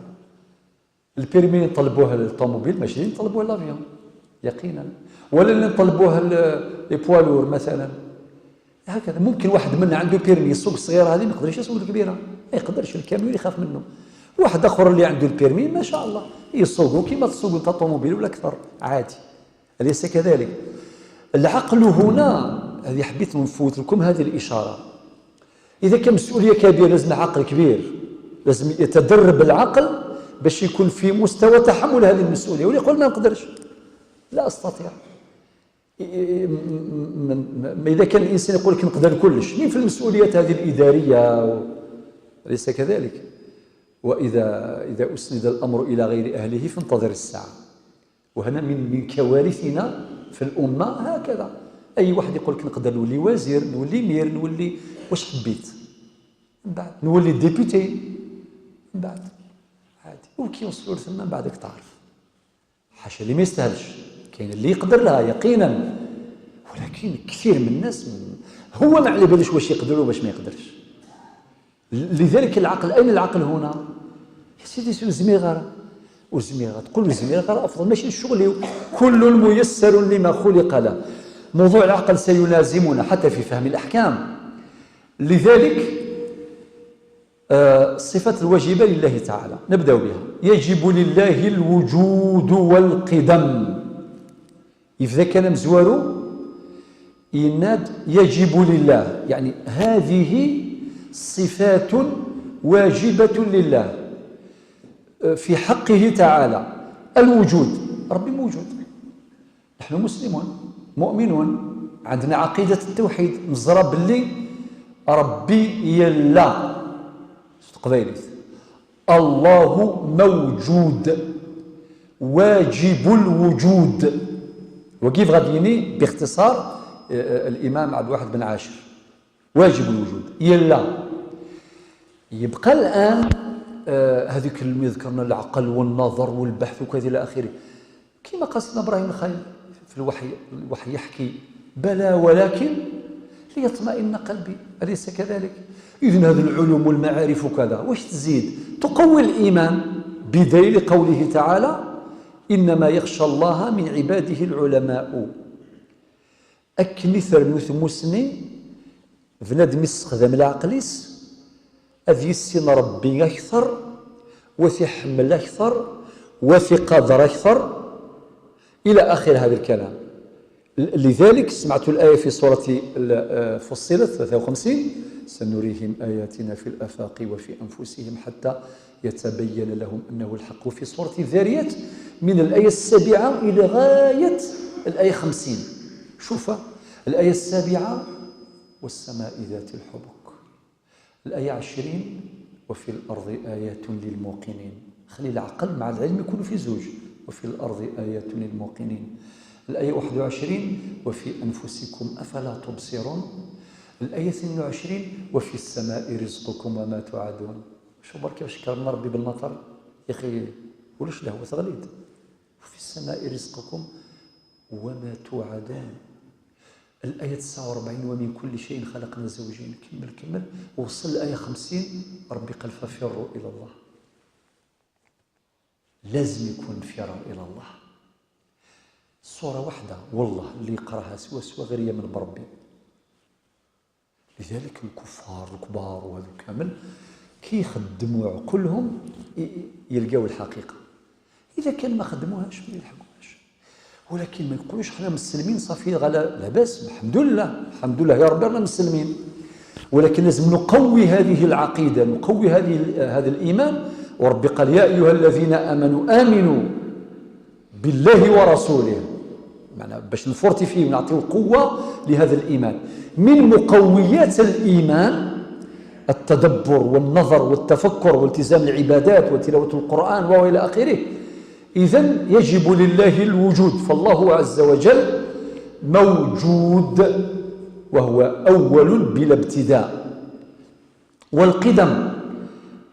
البيرمي نطلبوه للطوموبيل، ماشي نطلبوه لافيون، يقينًا. ولا اللي نطلبوه ل-، لي بوا لور مثلًا. هكذا ممكن واحد منا عنده بيرمي يسوق الصغيرة هذه، ما يقدرش يسوق الكبيرة، ما يقدرش، الكاميون يخاف منه. واحد آخر اللي عنده البيرمي ما شاء الله يسوقه كيما تسوق انت طوموبيل ولا أكثر، عادي. أليس كذلك؟ العقل هنا، هذه حبيت نفوت لكم هذه الإشارة. إذا كان مسؤولية كبيرة لازم عقل كبير، لازم يتدرب العقل باش يكون في مستوى تحمل هذه المسؤولية، ولا يقول: "ما نقدرش، لا أستطيع". م-، م-، م-، إذا كان الإنسان يقول لك: "نقدر كلش"، مين في المسؤوليات هذه الإدارية و-، أليس كذلك؟ وإذا، إذا أسند الأمر إلى غير أهله فانتظر الساعة. وهنا من، من كوارثنا في الأمة هكذا. أي واحد يقول لك: "نقدر نولي وزير، نولي مير، نولي"، واش حبيت؟ من بعد نولي ديبوتي، من بعد عادي. وكي يوصلوا لثم من بعدك تعرف. حاشا اللي ما يستاهلش، كاين اللي يقدر لها يقينًا، ولكن كثير من الناس م-، هو ما على بالوش واش يقدر وواش ما يقدرش. لذلك العقل، أين العقل هنا؟ يا سيدي، سي زميغر. وزميغر، تقول زميغر أفضل، ماشي الشغل. كل ميسر لما خلق له. موضوع العقل سيلازمنا حتى في فهم الأحكام. لذلك آه، الصفات الواجبة لله تعالى، نبدأ بها. يجب لله الوجود والقدم. Yebda kan amezwaru, yenna-d يجب لله، يعني هذه صفات واجبة لله، آه، في حقه تعالى. الوجود، ربي موجود. نحن مسلمون، مؤمنون، عندنا عقيدة التوحيد، نزرى باللي ربي يلا، تقبايليت، الله موجود، واجب الوجود. وكيف غادي يني باختصار، آه، آه، الإمام عبد الواحد بن عاشر، واجب الوجود. يلا، يبقى الآن، آه، هذيك اللي ذكرنا، العقل والنظر والبحث وكذا إلى آخره. كما قال سيدنا إبراهيم الخليل في الوحي، الوحي يحكي: "بلى ولكن ليطمئن قلبي"، أليس كذلك؟ إذن هذه العلوم والمعارف وكذا، واش تزيد؟ تقوي الإيمان بدليل قوله تعالى: "إنما يخشى الله من عباده العلماء". أكن يثرنو ثموسني، بنادم يستخدم العقل-يس، أذ يسين ربي أكثر، وثيحمل أكثر، وثيقادر أكثر، إلى آخر هذا الكلام. ل-، لذلك سمعت الآية في سورة ال-، آه، فصلت ثلاثة وخمسين: "سنريهم آياتنا في الآفاق وفي أنفسهم حتى يتبين لهم أنه الحق". وفي سورة الذاريات من الآية السابعة إلى غاية الآية خمسين. شوف، الآية السابعة: "والسماء ذات الحبك". الآية عشرين: "وفي الأرض آيات للموقنين". خلي العقل مع العلم يكونوا في زوج. "وفي الأرض آيات للموقنين". الآية واحد وعشرين: "وفي أنفسكم أفلا تبصرون". الآية اثنين وعشرين: "وفي السماء رزقكم وما توعدون". شو برك واش كرمنا ربي بالمطر؟ يا أخي، ولاش الهوى تغليد. "وفي السماء رزقكم وما توعدون". الآية تسعة وأربعين: "ومن كل شيء خلقنا زوجين". كمل، كمل، وصل الآية خمسين، ربي قال: "ففروا إلى الله". لازم يكون انفرار إلى الله. صورة واحدة والله اللي يقراها سوا سوا غير يامن بربي. لذلك الكفار الكبار وهذو كامل كي يخدموا عقولهم ي-، يلقاو الحقيقة. إذا كان ما خدموهاش ما يلحقوهاش. ولكن ما يقولوش: "حنا مسلمين صافي، غلا لاباس، الحمد لله، الحمد لله يا ربي رانا مسلمين". ولكن لازم نقوي هذه العقيدة، نقوي هذه ال-، هذا الإيمان. وربي قال: "يا أيها الذين آمنوا آمنوا بالله ورسوله". معنى باش نفورتيفي ونعطيو قوة لهذا الإيمان. من مقويات الإيمان التدبر والنظر والتفكر والتزام العبادات وتلاوة القرآن وإلى آخره. إذن يجب لله الوجود، فالله عز وجل موجود، وهو أول بلا ابتداء. والقدم،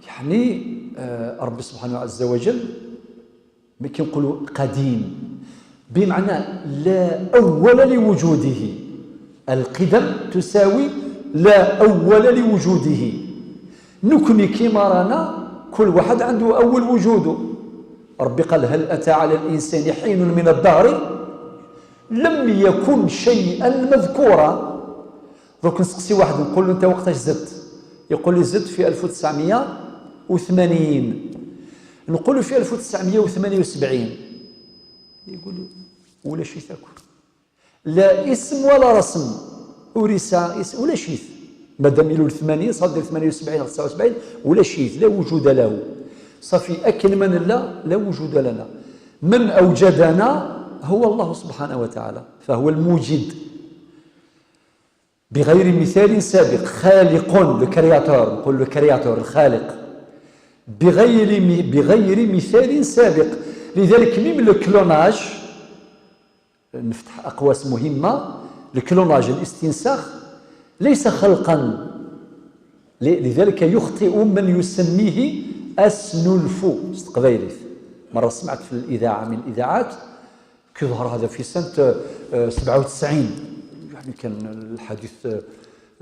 يعني، آه، ربي سبحانه عز وجل، ملي كنقولوا قديم، بمعنى لا أول لوجوده. القدم تساوي لا أول لوجوده. نكمي كيما رانا، كل واحد عنده أول وجوده. ربي قال: "هل أتى على الإنسان حين من الدهر لم يكن شيئا مذكورا". دروك نسقسي واحد، نقول له: "أنت وقتاش زدت؟" يقول لي: "زدت في ألف وتسعمية وثمانين". نقول له: "في ألف وتسعمية وثمانية وسبعين". يقول لي: "ولا شيء تاكل، لا اسم ولا رسم، وريسا اس-، ولا شيء". مادام يلول ثمانين، صار دير ثمانية وسبعين أو تسعة وسبعين، ولا شيء، لا وجود له. صافي، أكن من لا، لا وجود لنا. من أوجدنا هو الله سبحانه وتعالى، فهو الموجد. بغير مثال سابق، خالق، le créateur، نقول le créateur، الخالق. بغير م-، بغير مثال سابق. لذلك même le clonage، نفتح أقواس مهمة، le clonage، الاستنساخ، ليس خلقا. ل-، لذلك يخطئ من يسميه أسنلف، ستقبايليت. مرة سمعت في الإذاعة من الإذاعات، كي ظهر هذا في سنة، آه، سبعة وتسعين، يعني كان الحديث، آه،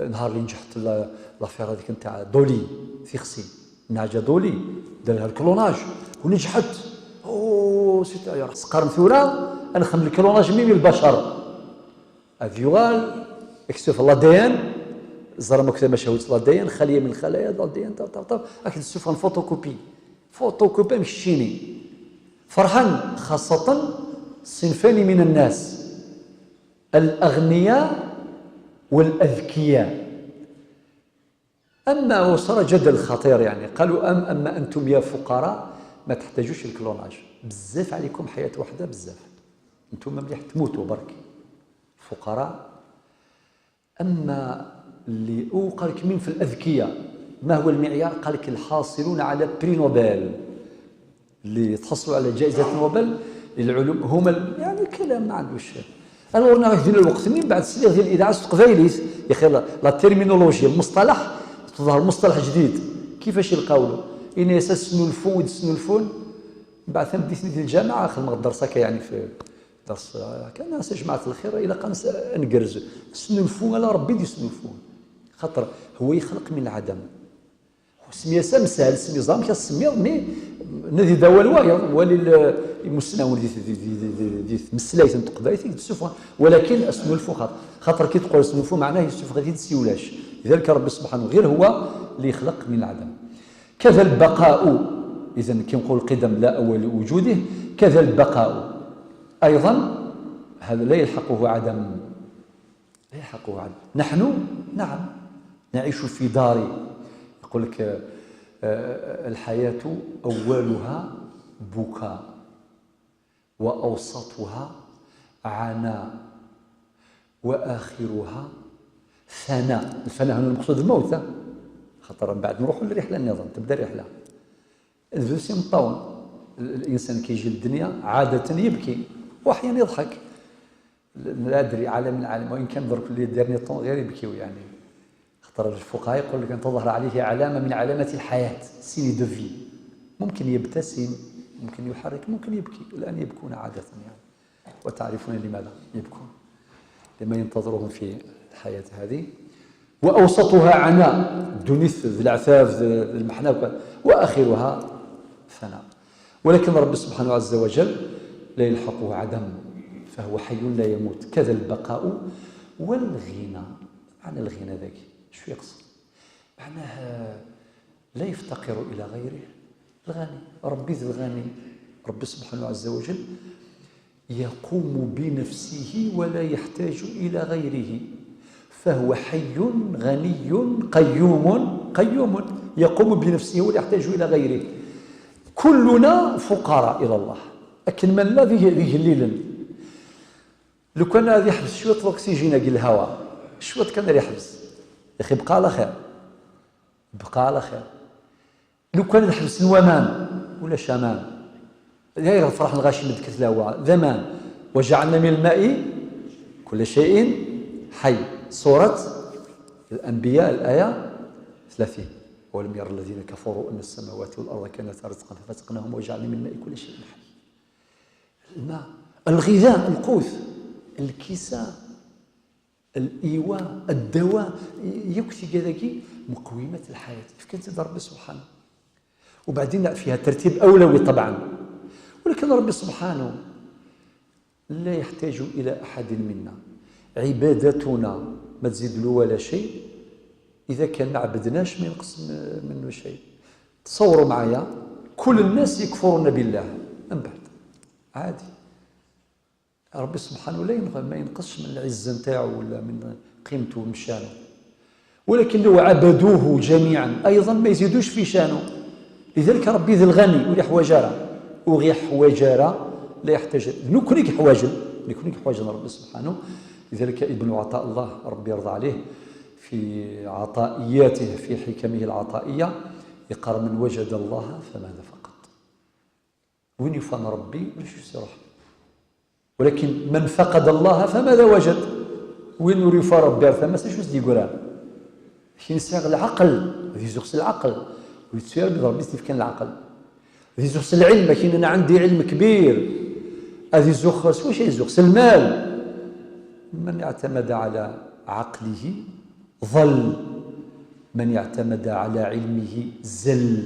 نهار اللي نجحت لا-، l'affaire هذيك نتاع دولي، ثيخسي، نعجة دولي، دار لها le clonage ونجحت. أوه، سيت، يا راه سقارن ثورة، أنا خم le clonage ميمي البشر. أفيوال، اكسوف l'A D N، Ẓram akk tamacahut l'A D N, خالية من الخلايا l'A D N, tar, tar, tar, ad k-d-ssufɣen photocopie. Photocopie am keččini. Ferḥen, خاصة صنفان من الناس، الأغنياء والأذكياء. أما وصار جدل خطير، يعني، قالوا: "أم-، أما أنتم يا فقراء ما تحتاجوش الكلوناج، بزاف عليكم حياة وحدة، بزاف. أنتم مليح تموتوا برك. فقراء." أما اللي، وقال لك: "مين في الأذكياء؟ ما هو المعيار؟" قال لك: "الحاصلون على بري نوبل، اللي تحصلوا على جائزة نوبل للعلوم هم ال-"، يعني، كلام ما عندوش. أنا رانا غاديين الوقت، من بعد سليغ ديال الإذاعة التقبايليت، يا أخي، لا، لا تيرمينولوجيا، المصطلح، تظهر مصطلح جديد. كيفاش يلقاولو؟ إن يساس سنولفون ود سنولفون، من بعد ثم ديتني ديال الجامعة، خدمة الدرس هكا، يعني، في درس، آه، كان ناس جماعة الخير، إلا قال نس-، نقرز. سنولفون، لا، ربي دي سنولفون. خاطر هو يخلق من العدم. سمية سمسال، سمي زام كاس سميض، مي نادي داوال وايض، ولي ال-، المسناون دي، دي، دي، دي، دي، دي مسلايت نتقبايت، يتسفغ. ولكن اسنولفو خاطر، خاطر كي تقول اسنولفو معناه يسفغ غادي تسيولاش. لذلك ربي سبحانه غير هو اللي يخلق من العدم. كذا البقاء، إذن كي نقول القدم لا أول لوجوده، كذا البقاء أيضا، هذا لا يلحقه عدم. لا يلحقه عدم. نحن، نعم، نعيش في دار، يقول لك، آه، آه، الحياة أولها بكاء، وأوسطها عناء، وآخرها فناء. الفناء هنا المقصود الموت، ها؟ خاطر من بعد نروحوا للرحلة النظام، تبدأ الرحلة. الفلوس يمطون. ال-، الإنسان كي يجي للدنيا عادة يبكي، وأحيانا يضحك. لا أدري، عالم من عالم، وإن كان درك لي ديرني طون غير يبكيو، يعني. خاطر الفقهاء يقول لك أن تظهر عليه علامة من علامات الحياة، سيني دو في. ممكن يبتسم، ممكن يحرك، ممكن يبكي. الآن يبكون عادة، يعني. وتعرفون لماذا يبكون؟ لما ينتظرهم في الحياة هذه. وأوسطها عناء، دونيث ذي العفاف، ذي المحنة، وآخرها فناء. ولكن ربي سبحانه عز وجل لا يلحقه عدم، فهو حي لا يموت، كذا البقاء والغنى. معنى الغنى ذاك شو يقصد؟ معناه لا يفتقر إلى غيره، الغني، ربي ذي الغني، ربي سبحانه عز وجل يقوم بنفسه ولا يحتاج إلى غيره، فهو حي غني قيوم، قيوم يقوم بنفسه ولا يحتاج إلى غيره. كلنا فقراء إلى الله، أكن من لا ذي، ذي هليلن. لو كان هذه يحبس شوية الأكسجين، هاكي الهواء، شوية كان يحبس، يا أخي، بقى على خير، بقى على خير. لو كان نحبس الومان ولا شامان، يا رب فرح الغاشي من ذكر الهواء، ذمان. "وجعلنا من الماء كل شيء حي". سورة الأنبياء، الآية ثلاثين. "أولم ير الذين كفروا أن السماوات والأرض كانتا رتقا ففتقناهما وجعلنا من الماء كل شيء حي". الماء، الغذاء، القوت، الكساء، الإيواء، الدواء، ياك تيقا ذاكي مقومات الحياة، فكانت ربي سبحانه. وبعدين فيها ترتيب أولوي طبعا، ولكن ربي سبحانه لا يحتاج إلى أحد منا. عبادتنا ما تزيد له ولا شيء، إذا كان ما عبدناش ما ينقص م-، منه شيء. تصوروا معايا، كل الناس يكفرون بالله من بعد، عادي. ربي سبحانه لا ينغ-، ما ينقصش من العزة نتاعو ولا من قيمته ومن شانه. ولكن لو عبدوه جميعا أيضا ما يزيدوش في شانه. لذلك ربي ذي الغني ولا يحواج راه، وغي يحواج راه لا يحتاج. نكوني حواجل، نكوني حواجل ربي سبحانه. لذلك ابن عطاء الله ربي يرضى عليه في عطائياته، في حكمه العطائية، يقرأ: "من وجد الله فماذا فقط". وين يفان ربي ولا شو يروح. ولكن من فقد الله فماذا وجد؟ وين يفان ربي عرفه ما سيشوز دي قران. كي نسيغ العقل، هذه زوخ العقل. ويتسير بربي كيف كان العقل. هذه زوخ العلم، كاين أنا عندي علم كبير. هذه زوخ، واش هي زوخ؟ المال. من اعتمد على عقله ضل، من اعتمد على علمه زل،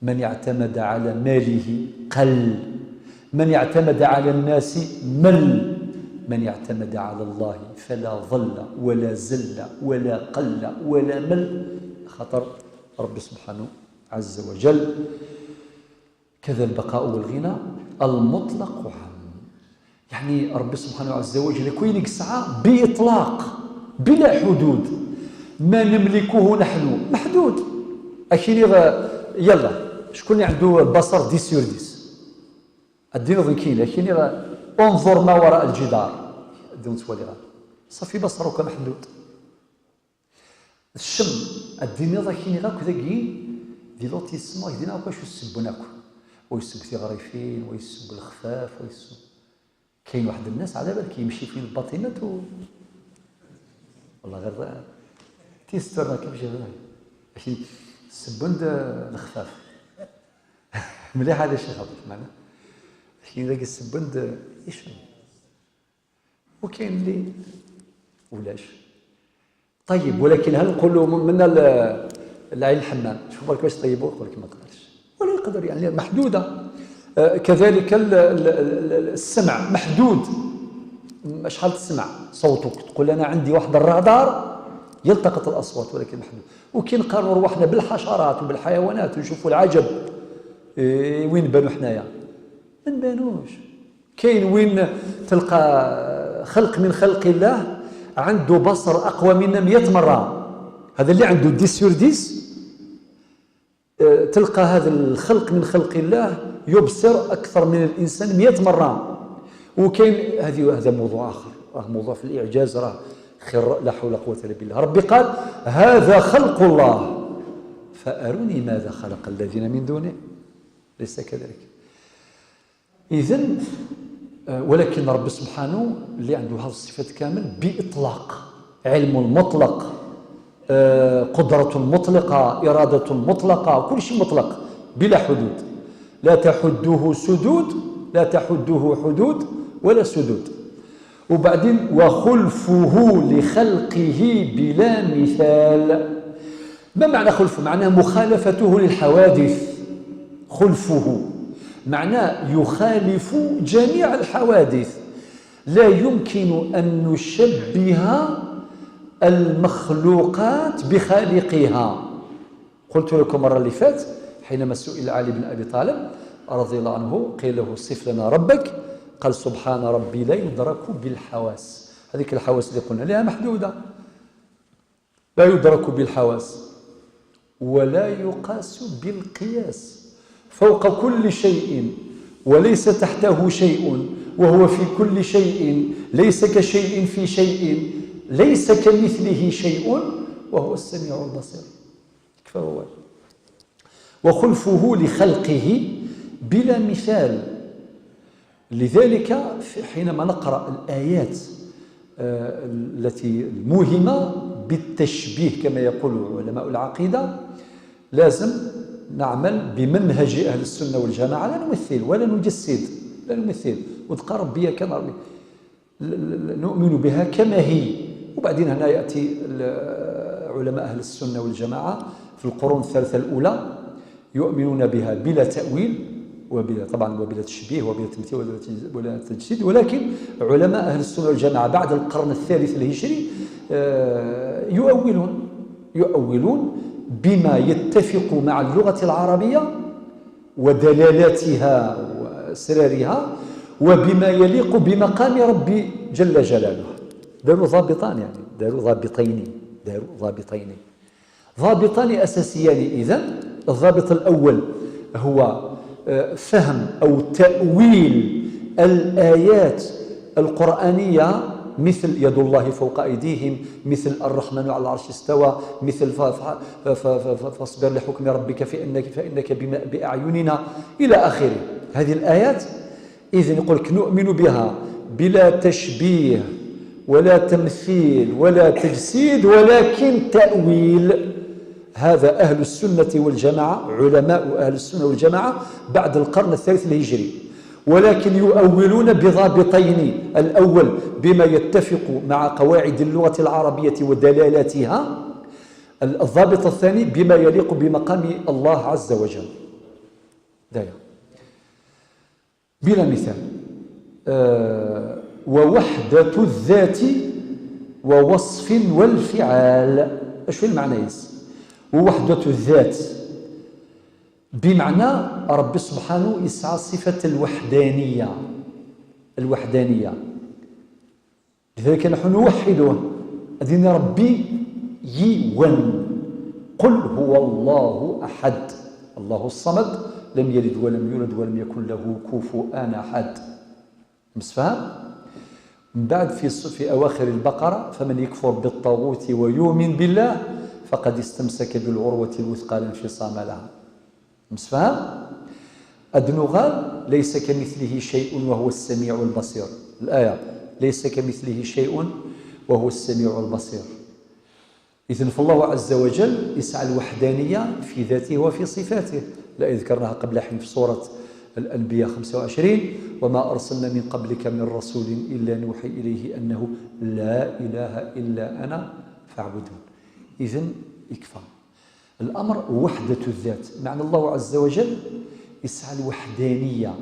من اعتمد على ماله قل، من اعتمد على الناس مل. من اعتمد على الله فلا ضل ولا زل ولا قل ولا مل، خاطر ربي سبحانه عز وجل كذا البقاء والغنى المطلق عام. يعني ربي سبحانه عز وجل كاين يسعى بإطلاق بلا حدود، ما نملكه نحن محدود. أكيني غ-، يلا، شكون اللي عنده بصر dix sur dix؟ الدين ضنكيل، أكيني غ-، انظر ما وراء الجدار. الدين توالي غ-، صافي بصرك محدود. الشم، الدين ضاكيني غاك ذاكي، دي لوتيسما، دينا غاك واش يسبون أكو. ويسب ثغريفين، ويسب الخفاف، ويسب. كاين واحد الناس على بالك يمشي فين الباطنات و-، والله غير تيستر ما كيمشي غير. لكن السبند الخفاف. مليح هذا الشيء خاطر معنا. لكن ذاك السبند يشم. وكاين اللي ولاش. طيب، ولكن هل نقولوا من، من ال-، العين الحمام؟ شوف برك واش طيبوا، يقول لك ما قدرش. ولا يقدر، يعني محدودة. آه، كذلك ال-، ال-، ال-، ال-، السمع محدود. م-، شحال تسمع صوتك؟ تقول: "أنا عندي واحد الرادار يلتقط الأصوات"، ولكن محدود. وكي نقارنوا رواحنا بالحشرات وبالحيوانات ونشوفوا العجب، إيه، وين بانوا حنايا؟ ما نبانوش. كاين وين تلقى خلق من خلق الله عنده بصر أقوى منا مية مرة. هذا اللي عنده dix sur dix، آه، تلقى هذا الخلق من خلق الله يبصر أكثر من الإنسان مية مرة. وكاين هذه، هذا موضوع آخر، راه موضوع في الإعجاز، راه خير، لا حول ولا قوة إلا بالله. ربي قال: "هذا خلق الله فأروني ماذا خلق الذين من دونه". ليس كذلك؟ إذن، آه، ولكن ربي سبحانه اللي عنده هذه الصفات كامل بإطلاق، علم مطلق، آه، قدرة مطلقة، إرادة مطلقة، كل شيء مطلق بلا حدود. لا تحده سدود، لا تحده حدود ولا سدود. وبعدين: "وخلفه لخلقه بلا مثال". ما معنى خلفه؟ معناه مخالفته للحوادث. خلفه معناه يخالف جميع الحوادث. لا يمكن أن نشبه المخلوقات بخالقها. قلت لكم مرة اللي فات حينما سئل علي بن أبي طالب رضي الله عنه، قيل له: "صف لنا ربك"، قال: "سبحان ربي لا يدرك بالحواس". هذيك الحواس اللي قلنا لها محدودة، لا يدرك بالحواس ولا يقاس بالقياس، فوق كل شيء وليس تحته شيء، وهو في كل شيء، ليس كشيء في شيء، ليس كمثله شيء، وهو السميع البصير. يكفى هو. "وخلفه لخلقه بلا مثال". لذلك في-، حينما نقرأ الآيات، آه، التي الموهمة بالتشبيه كما يقول علماء العقيدة، لازم نعمل بمنهج أهل السنة والجماعة، لا نمثل ولا نجسد، لا نمثل، وتقارب بيا كان ربي. ل-، ل-، نؤمن بها كما هي. وبعدين هنا يأتي ال-، علماء أهل السنة والجماعة في القرون الثلاثة الأولى يؤمنون بها بلا تأويل، وبلا، طبعًا، وبلا تشبيه وبلا تمثيل وبلا تجز-، ولا تجسيد، ولكن علماء أهل السنة والجماعة بعد القرن الثالث الهجري، آه، يؤولون، يؤولون بما يتفق مع اللغة العربية ودلالاتها وأسرارها وبما يليق بمقام ربي جل جلاله. داروا ضابطان، يعني، داروا ضابطين، داروا ضابطين، ضابطان أساسيان. إذن الضابط الأول هو، آه، فهم أو تأويل الآيات القرآنية، مثل "يد الله فوق أيديهم"، مثل "الرحمن على العرش استوى"، مثل ف-، ف-، ف-، ف-، ف-، "فاصبر لحكم ربك فإنك، فإنك بما-، بأعيننا"، إلى آخره. هذه الآيات، إذن يقول لك نؤمن بها بلا تشبيه ولا تمثيل ولا تجسيد، ولكن تأويل. هذا أهل السنة والجماعة، علماء أهل السنة والجماعة بعد القرن الثالث الهجري، ولكن يؤولون بضابطين: الأول بما يتفق مع قواعد اللغة العربية ودلالاتها، الضابط الثاني بما يليق بمقام الله عز وجل. دايا. بلا مثال. آه، ووحدة الذات ووصف والفعال. Acu i lmeɛna-is? ووحدة الذات. بمعنى ربي سبحانه يسعى صفة الوحدانية. الوحدانية. لذلك نحن نوحده. أدين ربي يون. قل هو الله أحد. الله الصمد، لم يلد ولم يولد ولم يكن له كفوا أحد. مسفهم؟ من بعد في الص-، في أواخر البقرة: فمن يكفر بالطاغوت ويؤمن بالله فقد استمسك بالعروة الوثقى لا انفصام لها. مسفهم؟ أدنغال: ليس كمثله شيء وهو السميع البصير. الآية: ليس كمثله شيء وهو السميع البصير. إذن فالله عز وجل يسعى الوحدانية في ذاته وفي صفاته. لا ذكرناها قبل حين في سورة الأنبياء خمسة وعشرين: وما أرسلنا من قبلك من رسول إلا نوحي إليه أنه لا إله إلا أنا فاعبدون. إذن يكفى. الأمر وحدة الذات، معنى الله عز وجل يسعى الوحدانية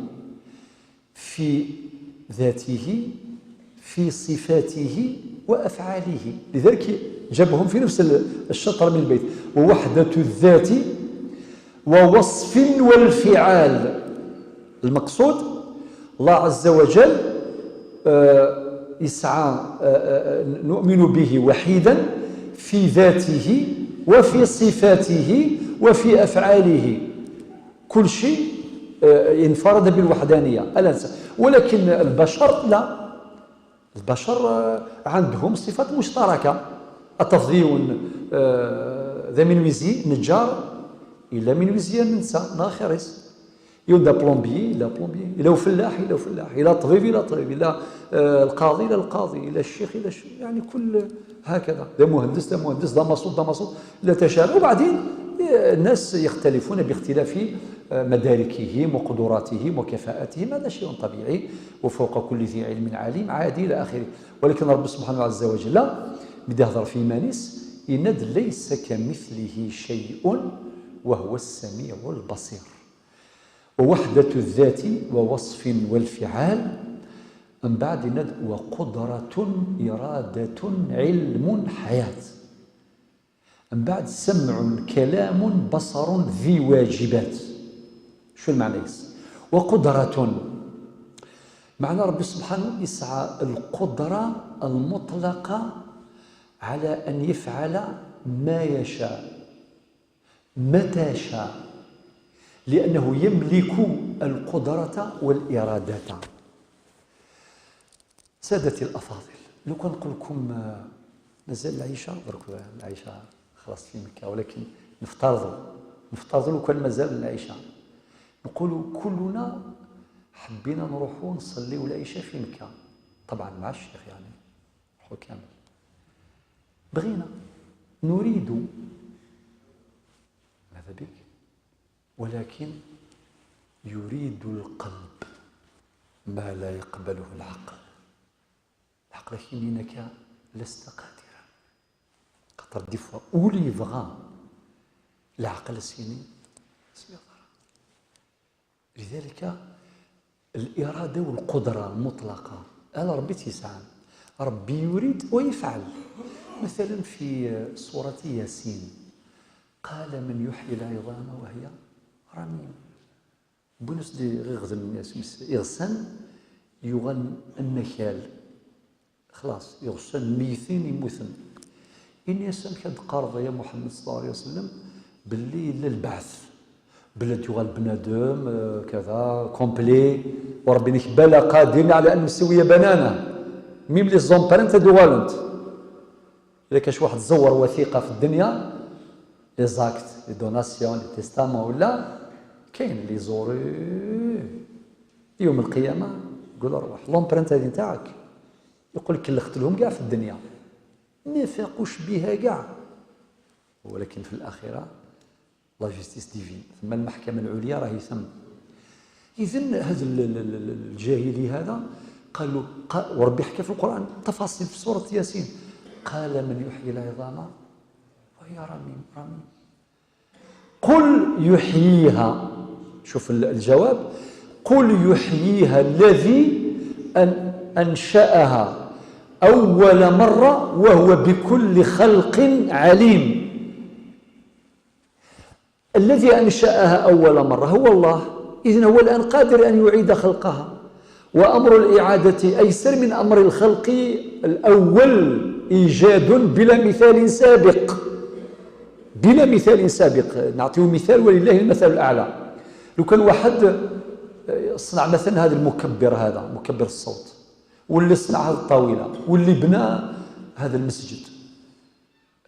في ذاته، في صفاته وأفعاله. لذلك جابهم في نفس ال-، الشطر من البيت: ووحدة الذات ووصف والفعال. المقصود الله عز وجل، آه، يسعى، آه، آه، نؤمن به وحيدا في ذاته وفي صفاته وفي أفعاله. كل شيء، آه، انفرد بالوحدانية، الإنسان. ولكن البشر لا. البشر، آه، عندهم صفات مشتركة. أتفضيون، آه، ذا منويزي نجار، إلا منويزي ننسى، ناخرس. يون دا بلومبيي، إلا بلومبيي. إلا فلاح، إلا فلاح. إلا طبيب، إلا طبيب. إلا، آه، القاضي، إلا القاضي. إلا الشيخ، إلا الشيخ. يعني كل هكذا. دا مهندس، دا مهندس، دا ماسوط، دا ماسوط. لا تشاء. وبعدين، آه، الناس يختلفون باختلاف، آه، مداركهم وقدراتهم وكفاءتهم. هذا شيء طبيعي. وفوق كل ذي علم عليم، عادي إلى آخره. ولكن رب سبحانه عز وجل ملي يهضر في إيمانيس يناد: ليس كمثله شيء وهو السميع البصير. ووحدة الذات ووصف والفعال. من بعد يناد: وقدرة، إرادة، علم، حياة. من بعد: سمع، كلام، بصر، ذي واجبات. شو المعنى يس؟ وقدرة، معنى ربي سبحانه يسعى القدرة المطلقة على أن يفعل ما يشاء متى شاء، لأنه يملك القدرة والإرادة. سادتي الأفاضل، لو كان نقول لكم، آه، مازال العشاء، درك العشاء خلاص في مكة، ولكن نفترضوا، نفترضوا لو كان مازال العشاء، نقولوا كلنا حبينا نروحوا نصليوا العشاء في مكة، طبعًا مع الشيخ يعني، نروحوا كامل. بغينا، نريد، ماذا بك؟ ولكن يريد القلب ما لا يقبله العقل. العقل كيما إنك لست قادرا. خاطر des fois ul yebɣa, العقل سيني سيظهر. لذلك الإرادة والقدرة المطلقة على ربي تيسعان. ربي يريد ويفعل. مثلًا في سورة ياسين: قال من يحيي العظام وهي رميم. Bunus di ɣiɣden iɣsan yuɣal annakal. خلاص, iɣsan meytin, immuten. Ini-as: amek ad d-teqqareḍ, ya Muḥemmed صلى الله عليه وسلم, belli yella lbeɛt, belli ad yuɣal bnadem, euh, كذا, complet, u Ṛebbi-inek bala qadirin ala an nsawiya bananah, même les empreintes ad uɣalent. Ila kac waḥed ẓewwer watiqa fi ddunya, les actes, les donations, les testaments, wala kayen اللي يزورو يوم القيامة يقول: أرواح, l'empreinte هذه نتاعك. يقول لك كلخت لهم كاع في الدنيا، ما فاقوش بها كاع، ولكن في الآخرة la justice divine، ثم المحكمة العليا راهي ثم. إذن هذا ال-، ال-، ال-، ال-، الجاهلي هذا قال له، قا-، وربي حكى في القرآن تفاصيل في سورة ياسين: قال من يحيي العظام وهي رميم، رميم. قل يحييها. شوف ال-، الجواب: قل يحييها الذي أن-، أنشأها أول مرة وهو بكل خلق عليم. الذي أنشأها أول مرة هو الله، إذن هو الآن قادر أن يعيد خلقها، وأمر الإعادة أيسر من أمر الخلق الأول، إيجاد بلا مثال سابق، بلا مثال سابق. نعطيه مثال ولله المثل الأعلى. لو كان واحد، آه، صنع مثلًا هذا المكبر، هذا مكبر الصوت، واللي صنع هذه الطاولة، واللي بنى هذا المسجد،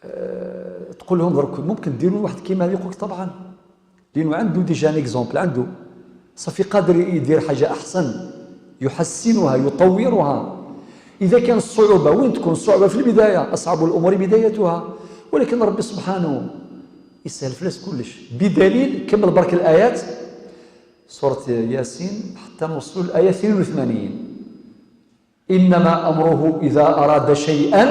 آه، تقول لهم: "درك ممكن ديروا واحد كيما هذا؟" يقول لك: "طبعًا"، لأنه عنده déjà un exemple، عنده، صافي قادر يدير حاجة أحسن، يحسنها، يطورها. إذا كان الصعوبة، وين تكون الصعوبة؟ في البداية، أصعب الأمور بدايتها، ولكن ربي سبحانه يسهل في الناس كلش، بدليل، كمل برك الآيات، سورة ياسين، حتى نوصلوا للآية اثنين وثمانين: "إنما أمره إذا أراد شيئا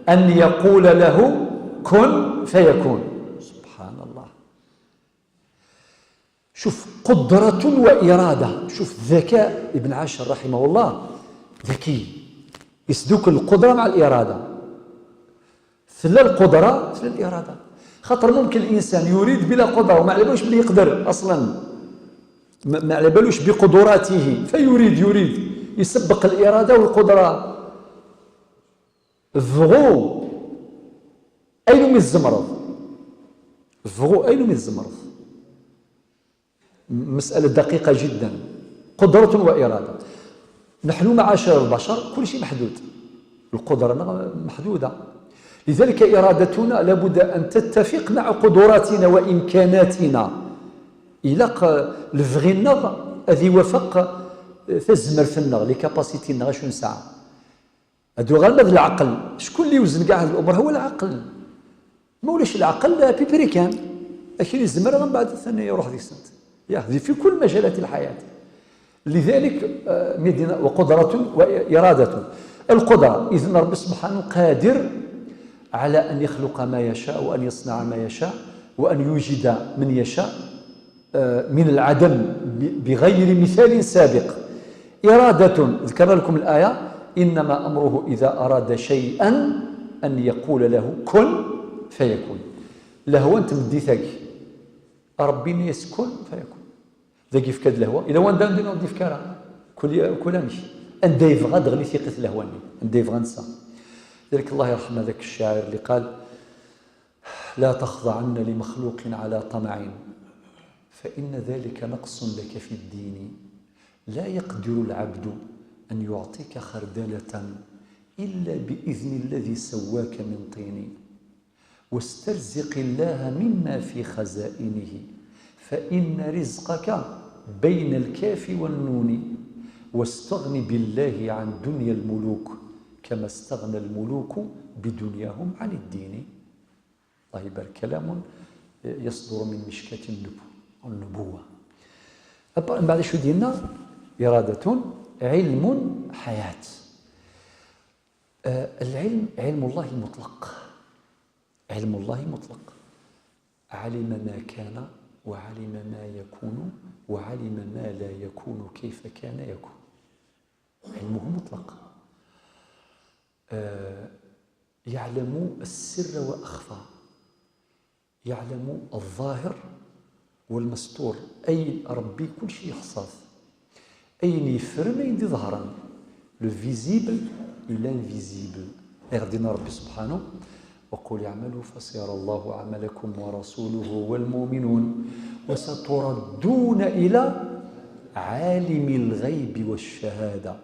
أن يقول له كن فيكون". سبحان الله. شوف، قدرة وإرادة. شوف ذكاء ابن عاشر رحمه الله، ذكي، يسدوك القدرة مع الإرادة. ثلا القدرة، ثلا الإرادة. خاطر ممكن الإنسان يريد بلا قدرة، وما على بالوش بلي يقدر أصلًا، ما ما على بالوش بقدراته، فيريد، يريد يسبق الإرادة والقدرة. Bɣu ayen umi tzemreḍ. Bɣu ayen umi tzemreḍ. مسألة دقيقة جدًا. قدرة وإرادة. نحن معاشر البشر كل شيء محدود. القدرة نغ-، محدودة. لذلك إرادتنا لابد أن تتفق مع قدراتنا وإمكاناتنا. إلا ق-، البغي نغ أذي وفق تزمرت نغ، les capacités نغ، شو نسعى. هادو غير ما العقل. شكون اللي يوزن كاع هاد الأمور؟ هو العقل. ما ولاش العقل، لا بيبري كان. لكن يزمر من بعد ثاني يروح ديك السنة. يا، هذه في كل مجالات الحياة. لذلك، آه، مدينة وقدرة وإرادة. القدرة، إذن ربي سبحانه قادر على أن يخلق ما يشاء وأن يصنع ما يشاء وأن يوجد من يشاء، آه، من العدم ب-، بغير مثال سابق. إرادة، ذكرنا لكم الآية: "إنما أمره إذا أراد شيئا أن يقول له كن فيكون". لهو أنت مديتك، ربي يسكن فيكون. ذاك يفكاد لهوة، إلا وان دان دينو ديفكارا. كل، كل أمشي. أن دايفغا دغني ثقة لهواني. أن دايفغا نسا. ذلك الله يرحم هذاك الشاعر اللي قال: "لا تخضعن لمخلوق على طمع، فإن ذلك نقص لك في الدين. لا يقدر العبد أن يعطيك خردلة إلا بإذن الذي سواك من طين. واسترزق الله مما في خزائنه، فإن رزقك بين الكاف والنون. واستغن بالله عن دنيا الملوك، كما استغنى الملوك بدنياهم عن الدين". الله يبارك، كلام يصدر من مشكاة النبو-، النبوة. أب-، من بعد شو دينا؟ إرادة، علم، حياة. آه، العلم علم الله مطلق. علم الله مطلق. علم ما كان وعلم ما يكون وعلم ما لا يكون كيف كان يكون. علمه مطلق. آه، يعلم السر وأخفى، يعلم الظاهر والمستور. أي ربي كل شيء يحصاث. أين يفرن، أين يظهرن. Le visible et l'invisible. غير دينا ربي سبحانه: "وقل اعملوا فسيرى الله عملكم ورسوله والمؤمنون وستردون إلى عالم الغيب والشهادة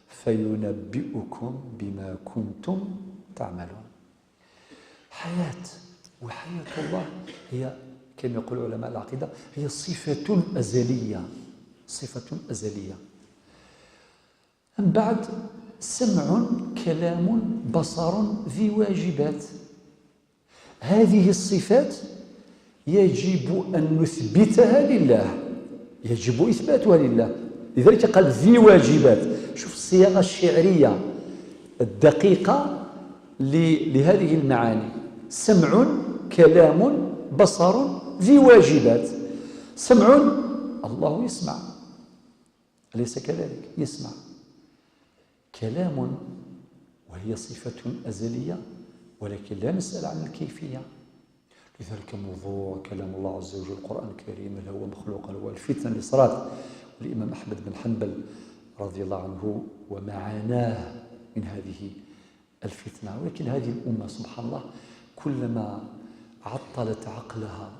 فينبئكم بما كنتم تعملون". حياة، وحياة الله هي، كما يقول علماء العقيدة، هي صفة أزلية، صفة أزلية. من بعد، سمع، كلام، بصر، ذي واجبات. هذه الصفات يجب أن نثبتها لله، يجب إثباتها لله. لذلك قال: "ذي واجبات". شوف الصياغة الشعرية الدقيقة ل-، لهذه المعاني: سمع، كلام، بصر، ذي واجبات. سمع، الله يسمع، أليس كذلك؟ يسمع. كلام، وهي صفة أزلية، ولكن لا نسأل عن الكيفية. لذلك موضوع كلام الله عز وجل، القرآن الكريم، هل هو مخلوق؟ هل هو الفتن اللي صرات؟ والإمام أحمد بن حنبل رضي الله عنه وما عاناه من هذه الفتنة. ولكن هذه الأمة سبحان الله، كلما عطلت عقلها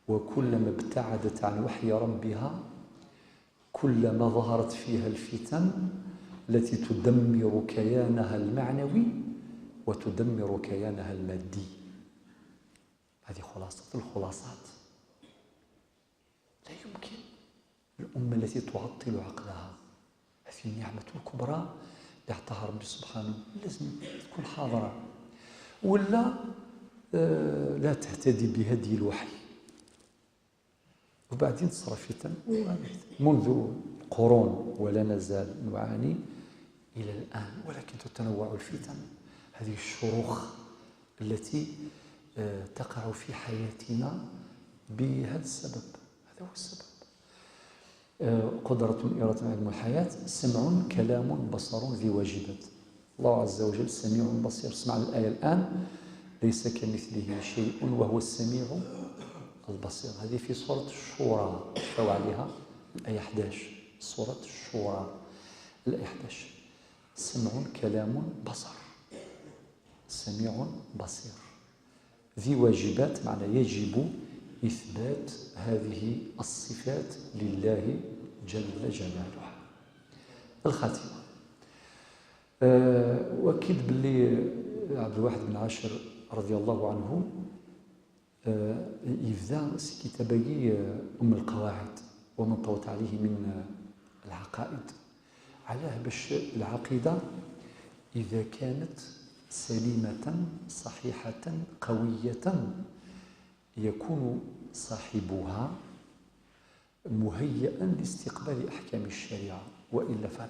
وكلما ابتعدت عن وحي ربها، كلما ظهرت فيها الفتن التي تدمر كيانها المعنوي وتدمر كيانها المادي. هذه خلاصة الخلاصات. لا يمكن الأمة التي تعطل عقلها، هذه النعمة الكبرى اللي عطاها ربي سبحانه، لازم تكون حاضرة، ولا آه، لا تهتدي بهدي الوحي. وبعدين تصرى فتن منذ قرون، ولا نزال نعاني إلى الآن، ولكن تتنوع الفتن، هذه الشروخ التي آه، تقع في حياتنا بهذا السبب. هذا هو السبب. آه، قدرة، إرادة، علم الحياة، سمع، كلام، بصر، ذي واجبات. الله عز وجل سميع بصير. اسمع الآية الآن: "ليس كمثله شيء وهو السميع البصير". هذه في سورة الشورى، شفاو عليها، الآية حداش، سورة الشورى، الآية حداش: "سمع، كلام، بصر". سميع بصير. ذي واجبات، معنى يجب إثبات هذه الصفات لله جل جلاله. الخاتمة. آه، وأكيد باللي عبد الواحد بن عاشر رضي الله عنه، آه، يبدا سي كتابي، آه، أم القواعد وما انطوت عليه من، آه، العقائد. علاه؟ باش العقيدة إذا كانت سليمة صحيحة قوية يكون صاحبها مهيئا لاستقبال أحكام الشريعة، وإلا فلا.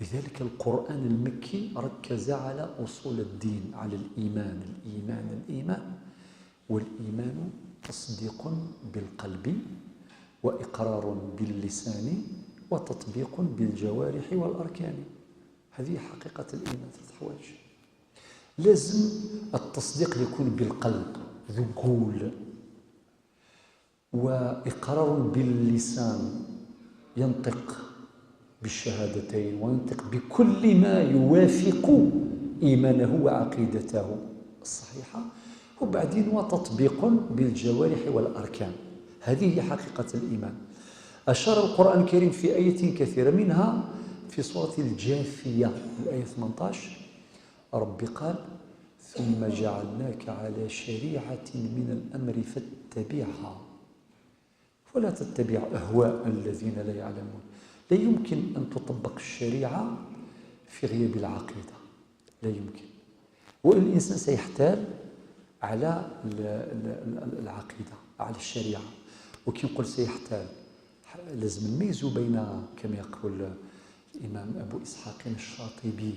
لذلك القرآن المكي ركز على أصول الدين، على الإيمان، الإيمان، الإيمان. والإيمان تصديق بالقلب، وإقرار باللسان، وتطبيق بالجوارح والأركان. هذه حقيقة الإيمان، ثلاث حوايج. لازم التصديق يكون بالقلب، ذو قول، وإقرار باللسان، ينطق بالشهادتين وينطق بكل ما يوافق إيمانه وعقيدته الصحيحة، وبعدين وتطبيق بالجوارح والأركان. هذه هي حقيقة الإيمان. أشار القرآن الكريم في آية كثيرة، منها في سورة الجاثية، الآية ثمنطاش، ربي قال: "ثم جعلناك على شريعة من الأمر فاتبعها ولا تتبع أهواء الذين لا يعلمون". لا يمكن أن تطبق الشريعة في غياب العقيدة، لا يمكن. والإنسان سيحتال على ال-، ال-، ال-، العقيدة، على الشريعة. وكي نقول سيحتال، ح-، لازم نميزوا بين، كما يقول الإمام أبو إسحاق الشاطبي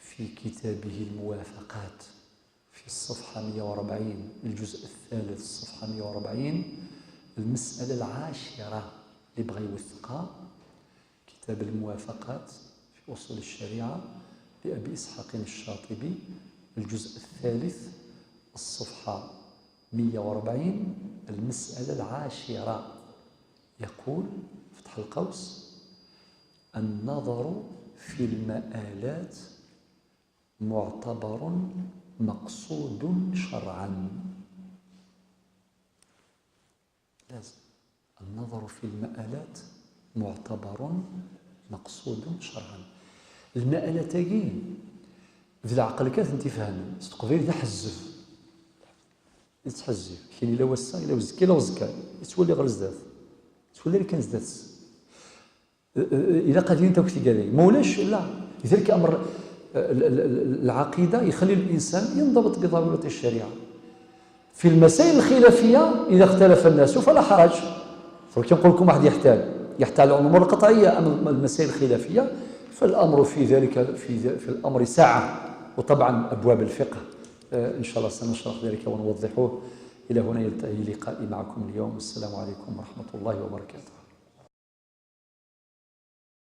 في كتابه الموافقات، في الصفحة مية وأربعين، الجزء الثالث، الصفحة مية وأربعين، المسألة العاشرة اللي بغى يوثقها، كتاب الموافقات في أصول الشريعة لأبي إسحاق الشاطبي، الجزء الثالث، الصفحة مية وأربعين، المسألة العاشرة. يقول، فتح القوس: "النظر في المآلات معتبر مقصود شرعا". لازم. "النظر في المآلات معتبر مقصود شرعا". المآلات هي ذي العقل كانت انت فاهم، تقبيل تحزب. تحزب. كاين إلا وسع، إلا وزكا، إلا وزكا. تولي غير زدات. تولي كان زدات. إلا قادرين توكتي قال لي. ما ولاش، لا. لذلك أمر ال-، ال-، ال-، العقيدة يخلي الإنسان ينضبط بضرورة الشريعة. في المسائل الخلافية إذا اختلف الناس فلا حرج. فكي نقول لكم واحد يحتال، يحتال على الأمور القطعية، أما المسائل الخلافية فالأمر في ذلك، في ذ-، في الأمر سعة. وطبعا أبواب الفقه، آه، إن شاء الله سنشرح ذلك ونوضحه. إلى هنا ينتهي لقائي معكم اليوم. السلام عليكم ورحمة الله وبركاته.